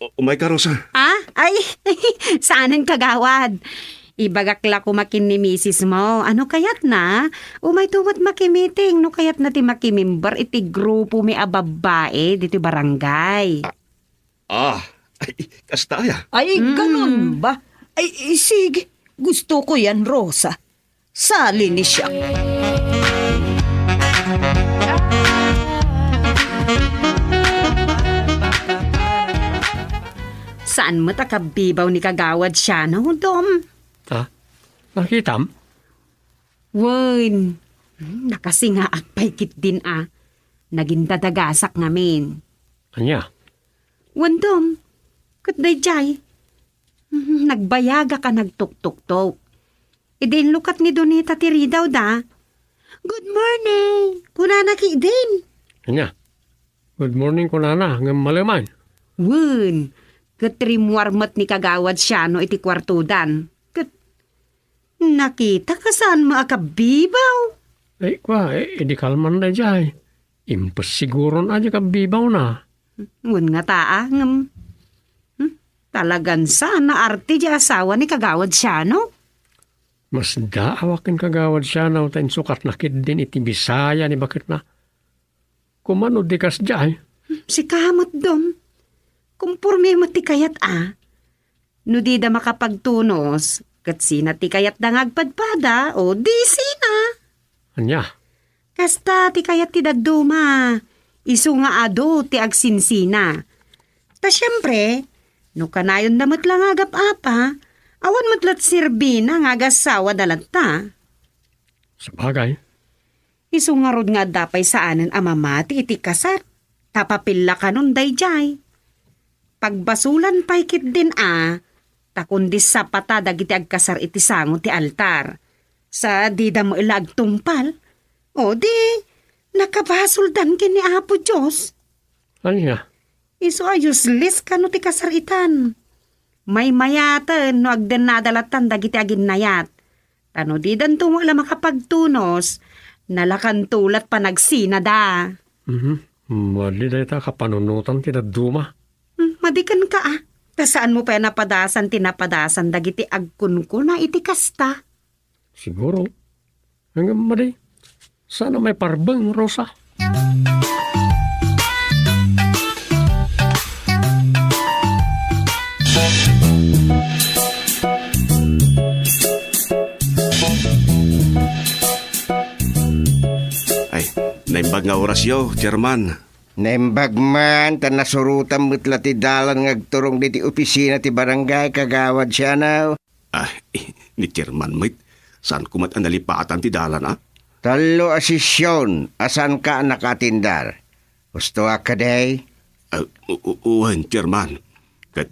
u-, umay ka, Rosa. Ah? Ay, saanen, kagawad. Ibagak la koma ken ni misis mo. Ano kayatna? Umayto met makimiting no kayatna ti makimember iti grupomi a babbai ditoy barangay. Ah, ah, ay, kasta aya? Ay, Mm. ganun ba? Ay, sige. Gusto ko yan, Rosa. Sali ni siya. Saan met a kabibaw ni Kagawad Siano, Dom? Ha? Nakitam? Wen, nakasingaak pay ketdin a. Nagindadagasak ngamin. Ania? Wen, Dom, ket daydiay. Nagbayagak a nagtuktuktok. Idi inlukat ni Donita ti ridawda, "Good morning," kunana ketdin. Ania? "Good morning," kunana, ngem maleman. Wen, ket rimmuar met ni Kagawad Siano iti kuartodan. Ket nakita ka saan met a kabibaw. Ay, kua, eh, idi kalman daydiay. Impas siguron a di kabibawna. Wen ngata a, ngem, hmm, talagan saan a arte di asawa ni Kagawad Siano. Masdaawak ken Kagawad Siano ta insukatna ketdin iti Bisaya ni baketna. Koma no di kasdiay. Sika met, Dom. Komporme met ti kayat a. No dida makapagtunos, ket sina ti kayatda nga agpadpada, o di sina? Ania? Kasta ti kayat ti dadduma, isu nga adu ti agsinsina. Ta siempre, no kanayonda met la nga agap-apa, awan met la ti serbina nga agasawada latta. Sabagay. Isu ngarud nga adda pay saanen a mamati iti kasar, ta papel la kanon daydiay. Pagbasolan pay ketdin a, ta kundi sapata dagiti agkasar iti sango ti altar, sa dida met la agtungpal. O di, nakabasoldan ken ni Apo Dios. Ania? Isu a useless kano ti kasar itan. Maymayaten no agdennada lattan dagiti aginnayat. Ta no didanto met la makapagtunos, nalakanto lat panagsinada. Mhm. Madi dayta kapanunotan ti dadduma. Hmm, madi kenka a. Ta saanmo pay a napadasan ti napadasan dagiti agkunkuna iti kasta. Siguro. Ngem madi, saan a maiparbeng, Rosa? Ay, naimbag nga orasyo, Chairman. Naimbag man, ta nasurotan met la ti dalan nga agturong ditoy opisina ti barangay, Kagawad Sianaw. Ah, ni Chairman met, saan ko met a nalipatan ti dalan, a? Tallo a sesion a saanka a nakaatindar. Husto a kadi? Ah, u-, u-, wen, Chairman. Ket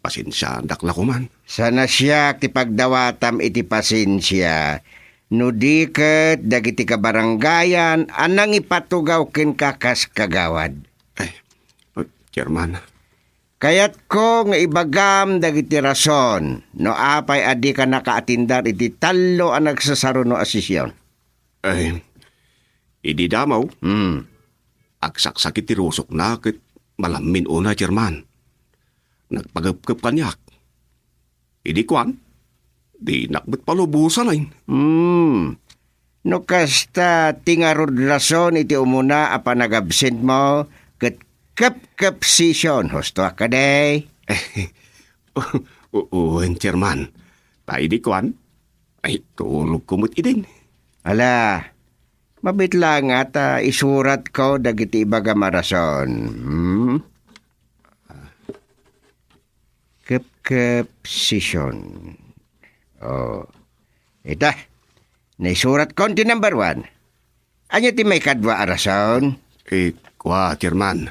pasensiaandak la koman. Saan a siak ti pagdawatam iti pasensia, no di ket dagiti kabarangayan a nangipatugaw kenka kas kagawad. Ay, oh, Chairman. Kayatko nga ibagam dagiti rason no apay a dika nakaatindar iti tallo a nagsasaruno a sesion. Ay, idi damo, Hmm. agsaksakit ti rusokna ket malammin unay, Chairman. Nagpagepkep kaniak. Idi kuan, dinak met palubosan, ay. Hmm. No kasta, ti ngarud rason iti umuna a panagabsentmo ket kepkep sesion, husto a kadi? U-, u-, wen, Chairman. Ta idi kuan, ay, tulogko met idin. Ala, mabit la nga ta isuratko dagiti ibagam a rason. Hmm? Kepkep sesion. Oh. Ita, naisuratkon ti number one. Ania ti maikadua a rason? Eh, kua, Chairman.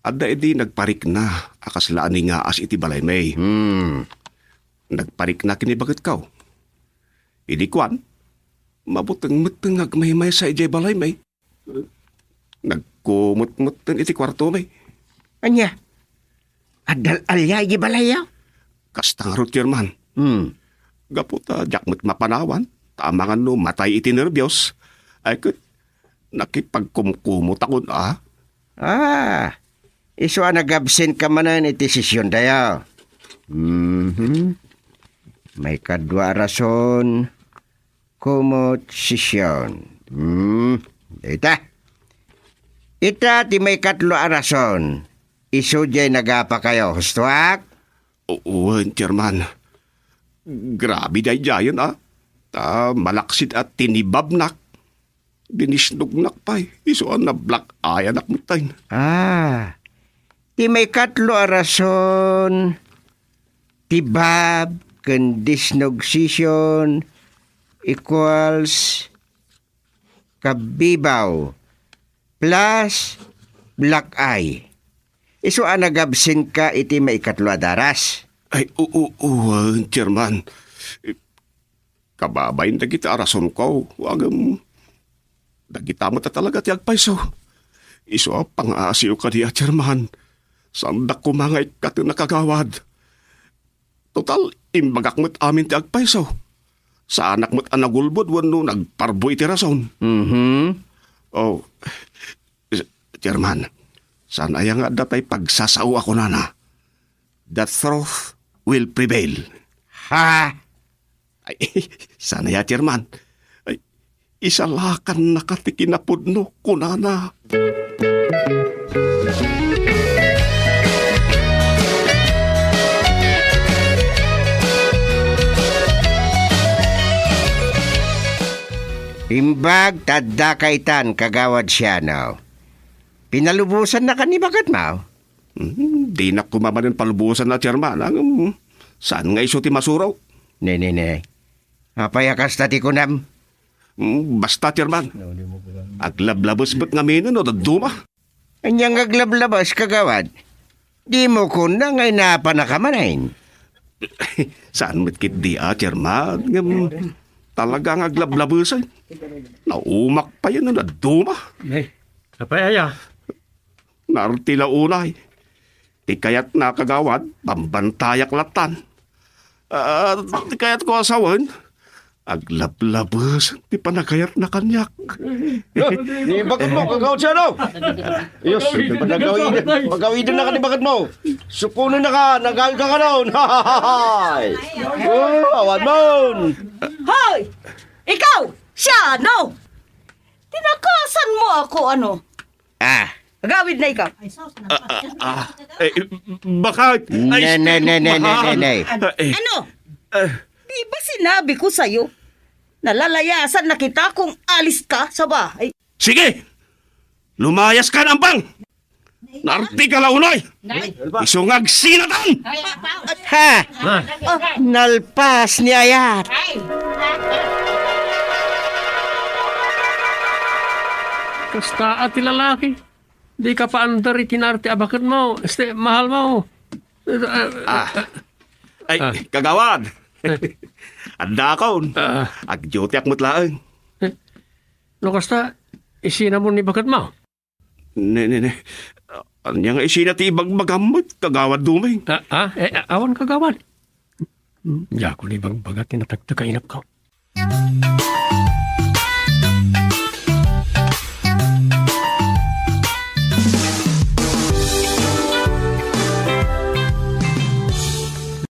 Adda idi nagparikna a kasla a ningaas iti balaymi. Hmm. Nagparikna ken ni baketko. Idi kuan, mabuteng met nga agmaymaysa idiay balaymi. Nagkumot met iti kuartomi. Ania? Adda al-alia iti balayyo? Kasta ngarud, Chairman. Hmm. Gapu ta diak met mapanawan, ta amangan no matay iti nerbios, ay ket nakipagkumkumotakon a. Ah, isu a nagabsenka manen iti sesiondayo. Mhm. Maikadua a rason, kumot sesion. Hmm, dayta. Ita ti maikatlo a rason, isu diay nagapakayo, husto ak? O-, wen, Chairman. Grabe daydiayen, a. Ta malaksid a tinibabnak. Dinisnognak pay, isu a nablack-eyanak metten. Ah, ti maikatlo a rason, tibab ken disnog sesion equals kabibaw plus black eye. Isu a nagabsenka iti maikatlo a daras. Ay, u-, u-, wen, Chairman. Kababain dagita a rasonko, ngem dagita met a talaga ti agpayso. Isu a pangaasiyo kadi a Chairman. Saandak koma nga ikkaten a kagawad. Total, imbagak met amin ti agpayso. Saanak met a nagulbod wenno nagparbo iti rason. Mhm. Oh, Chairman, saan aya nga adda tay pagsasao a kunana, "The truth will prevail." Ha? Ay, saan aya, Chairman? Ay, isalakannaka ti kinapudno, kunana. Imbag ta addaka itan, Kagawad Siano. Pinalubosannaka ni baketmo? Hmm, dinak koma manen palubosan a, Chairman. Ngem, saan nga isu ti masuro? Ne, ne, ne. Apay a kasta ti kunam? Hmm, basta, Chairman. Aglablabes met ngamin no dadduma. Ania nga aglablabes, Kagawad? Dimo kuna nga inapanaka manen? Saan met ketdi a, Chairman. Ngem, talaga nga aglablabesen. Naumak pay no dadduma. Ay, apay aya? Narti la unay. Ti kayatna, Kagawad, bambantayak lattan. Ah, ti kayatko a sawen, aglablabes ti panagayatna kaniak. Ni baketmo, Kagawad Siano? Yes, pagawid, pagawidennaka ni baketmo. Suponennaka, nagawidka kanon. Hay! Oh, awan mon. Hoy! Ikaw, Siano! Tinakasanmo ako, ano? Ah. Agawidna ikaw. Ah, ah, ah. Eh, bakit? Ay, ne, ne, ne, ne, ne, ne, ne. Eh, ano? Eh. Di ba sinabi ko sa'yo? Nalalayasan na kita kung alis ka sa bahay. Sige! Lumayas ka, Ampang! Narti ka la unay! Nay! Isu nga agsinatan! Ha? Ah. Nalpas ni Ayat. Kasta a ti lalaki. Di ka paandar iti narti a baketmo. Este, mahalmo. Ah. Ay, ah. Kagawad. Eh. Andakon. Ah. Agdutiak met laeng. Eh. No kasta, isinamon ni baketmo? Ne, ne, ne. Ania nga isina ti ibagbagam met, Kagawad Duming? Ah, ah, eh, awan, Kagawad. Hmm, diakon ibagbaga ti natagtag a inapko.